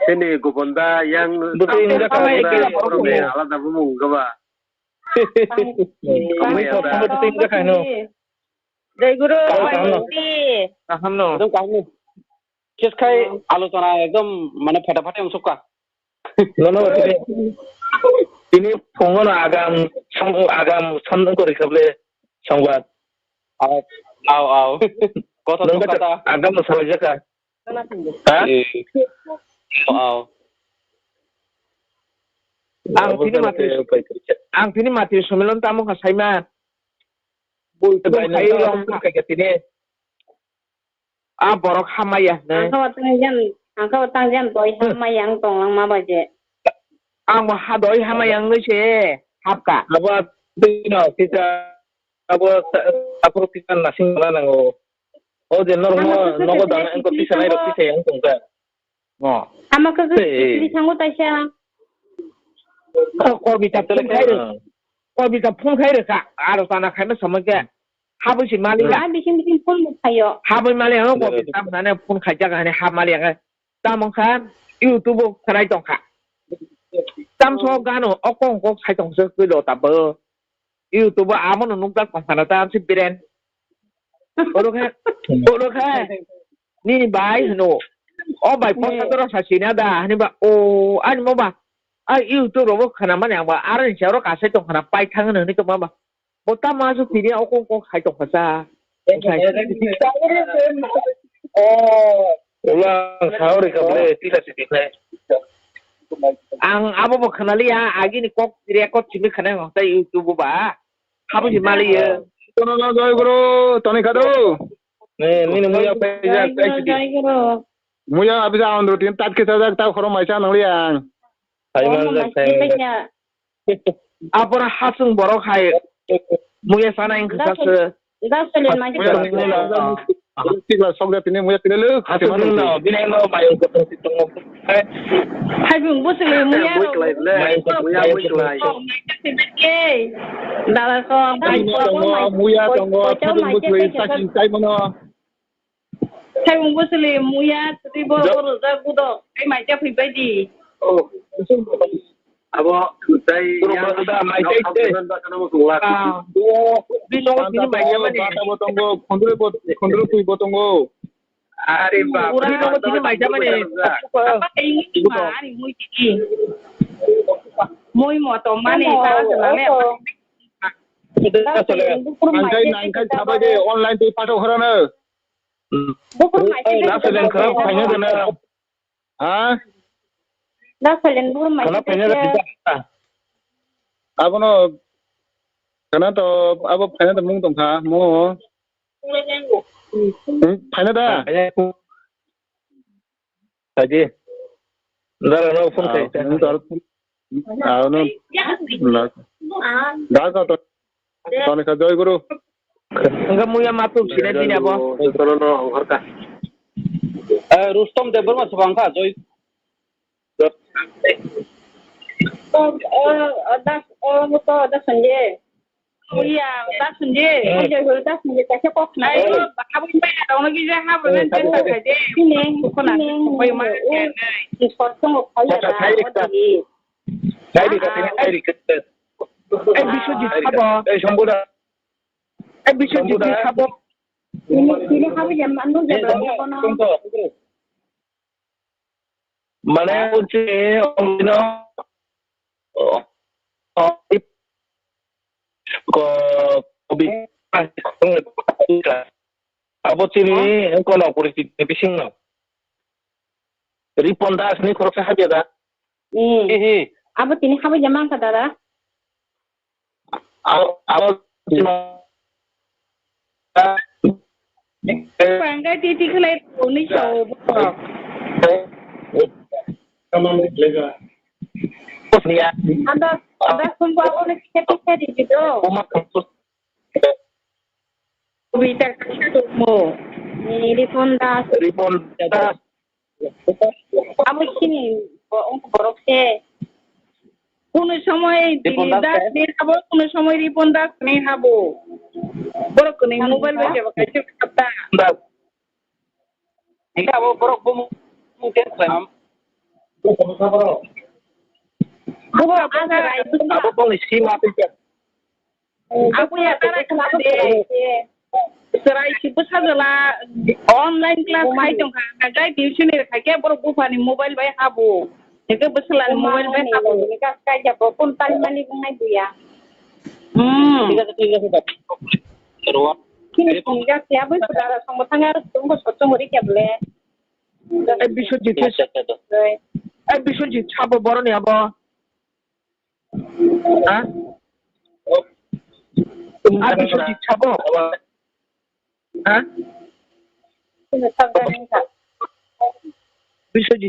sini Gobonda, yang Bwtwi wngjakha, Gobonda, bwtwi wngjakha. Borok ni alada bumung wngkha ba. Bwtwi wngjakha, no. Jai Guru, kaham no. Kaham no. Ekdom kaham no. Ses khai alochona ekdom mane pheta pheta wngsukha. Nono tini, tini phungo no agam song, agam song kori khable songba. Au, au, au. Kotha nwng kotha. Agam no salai jaka. Ha? Eh. Au, au. Ang tini mati, ang tini mati sumilon tamo kha saima. Bul khai rong kha tini. A borok hamaya hinwi. Ang kha tang jan, ang kha tang jan doi hamaya ang tong lang ma baje. Ang bo ha doi hamaya hinwi se hapka. Abo tino kisa abo aphuru kisa nasing na nango. O je normo nogo dana engko kisa nai rok kisa yang tongka. Ngo. Ama kha kri sango taisa. Kobita phung khai rw. Kobita phung khai rw kha. Aro tana khaima samai khe. Habwi si maliya. Ah, bising bising phone bo phaio. Habwi maliya, no, kopi tam nane phone khaijak hani hab maliya khe. Tamo kha, YouTube o khwnai tongkha. Tamso gano o kong kok sai tongse kwi lo tabo. YouTube o amo no nukjak tongkha na ta si biren. Oro khe, oro khe, nini bai hino. O bai posa doro sa sina da, hani ba, o, ani mo ba. A YouTube rogo khana mani ang ba, aro ni sa oro kasai tongkha na, pai thang hino hini tongma ba. Bo tamo aswk tini o kok kok hai tongkha sa. Ulang saori kable tila sidi khlai. Ang abo bo khnaliya, agini kok record simi khna ang tai YouTube ba. Habo si maliya. Tono no joy guru, toni khadu. Ne, nini muya paijak tai sidi. Muya abisa andro tin tat kisa jak ta khoro maisa nangli ang. Hai manjak, hai manjak. Abora hasung borok hai muya sana wngkha se. Muya tini muya tini le. Hasung no, bini no mayung kotong si tongo. Hai bung bosong le muya. Mayung kotong, mayung kotong. Dala ko, muya tongo, muya tongo, hasung bosong le sakin tai mono. Thaibung bosoli muya twi bo rojak budok tei maisa phai bai di. Oh, abo tei da maisa tei. Ah, bini nogo tini maisa mani. Bata bo tongo, khondroi bo, khondroi twi bo tongo. Are ba, bini nogo tini maisa mani. Apa tei ini ma ani mui tini. Mui moto mani ta selame. Nangkai, nangkai sabai de online twi pathok horano. Bukur mai se. Nasa jang kharap phaina dana. Ha? Nasa jang bukur mai se. Kharap phaina dana. Abono kana to abo phaina to mung tong kha mo. Hmm, phaina da. Saji. Dara no phone khai. Ah, no. Ah, no. Da ka to. Toni kha joy guru. Engka muya matuk sini sini abo. Kono no ongkharka. Eh, Rustom Debbarma subang kha joy. Oh, oh, das, oh, to das sanje. Iya, ta sunje. Hmm. Ayo, ta sunje, ta se kok na. Ayo, habun pa ya, dong lagi je, habun na, jen ta khaje. Sini, sini, koi ma, sini, sini, sosong kok kaya da, koi da. Koi da, koi da. Eh, Biswajit, habo. Eh, Shambhuda. Eh, Biswajit, habo. Ini, ini habo jam anu jam berapa kono? Mane, ah, unchi, ongino, oh, oh, ko, kobi, abo chini, oh, kono poristi ni bising no. Ripon Das ni khoroksa habya da. Hmm. Hi, hi. Abo tini habya jama ka dada. Abo, abo, Pangkai titi khlai tongni sao borok. Anda, anda sumba abono kisa kisa di gitu. Kubita kisa tumo. Ni Ripon Das. Ripon Das. Abo sini bo-, wngkha borok se. Kuno somoi Ripon Das ni habo, kuno somoi Ripon Das ni habo. Borok kwnwi mobile bai jeba kaisa kata. Ini abo borok bo mung ten khlaimam. Borok abo bongni sim apel. Abuya tara khna de. Chwrai si bwsa jwla online class khai tongkha, hwnkhe tuition ni khai khe borok buphani mobile bai habo. Hwnkhe bwswlani mobile bai habo. Ni ka kai ja bo kun tal mani bungnai buya. Hmm. Thik ache, thik ache, thik ache. Chini thik ache, aboi pudara songbo thangya, songbo sochong ri kya bole. Eh, Biswajit. Acha, acha, acha. Eh, Biswajit, sabo boroni abo. Ha? Abi sujit sabo. Ha? Biswajit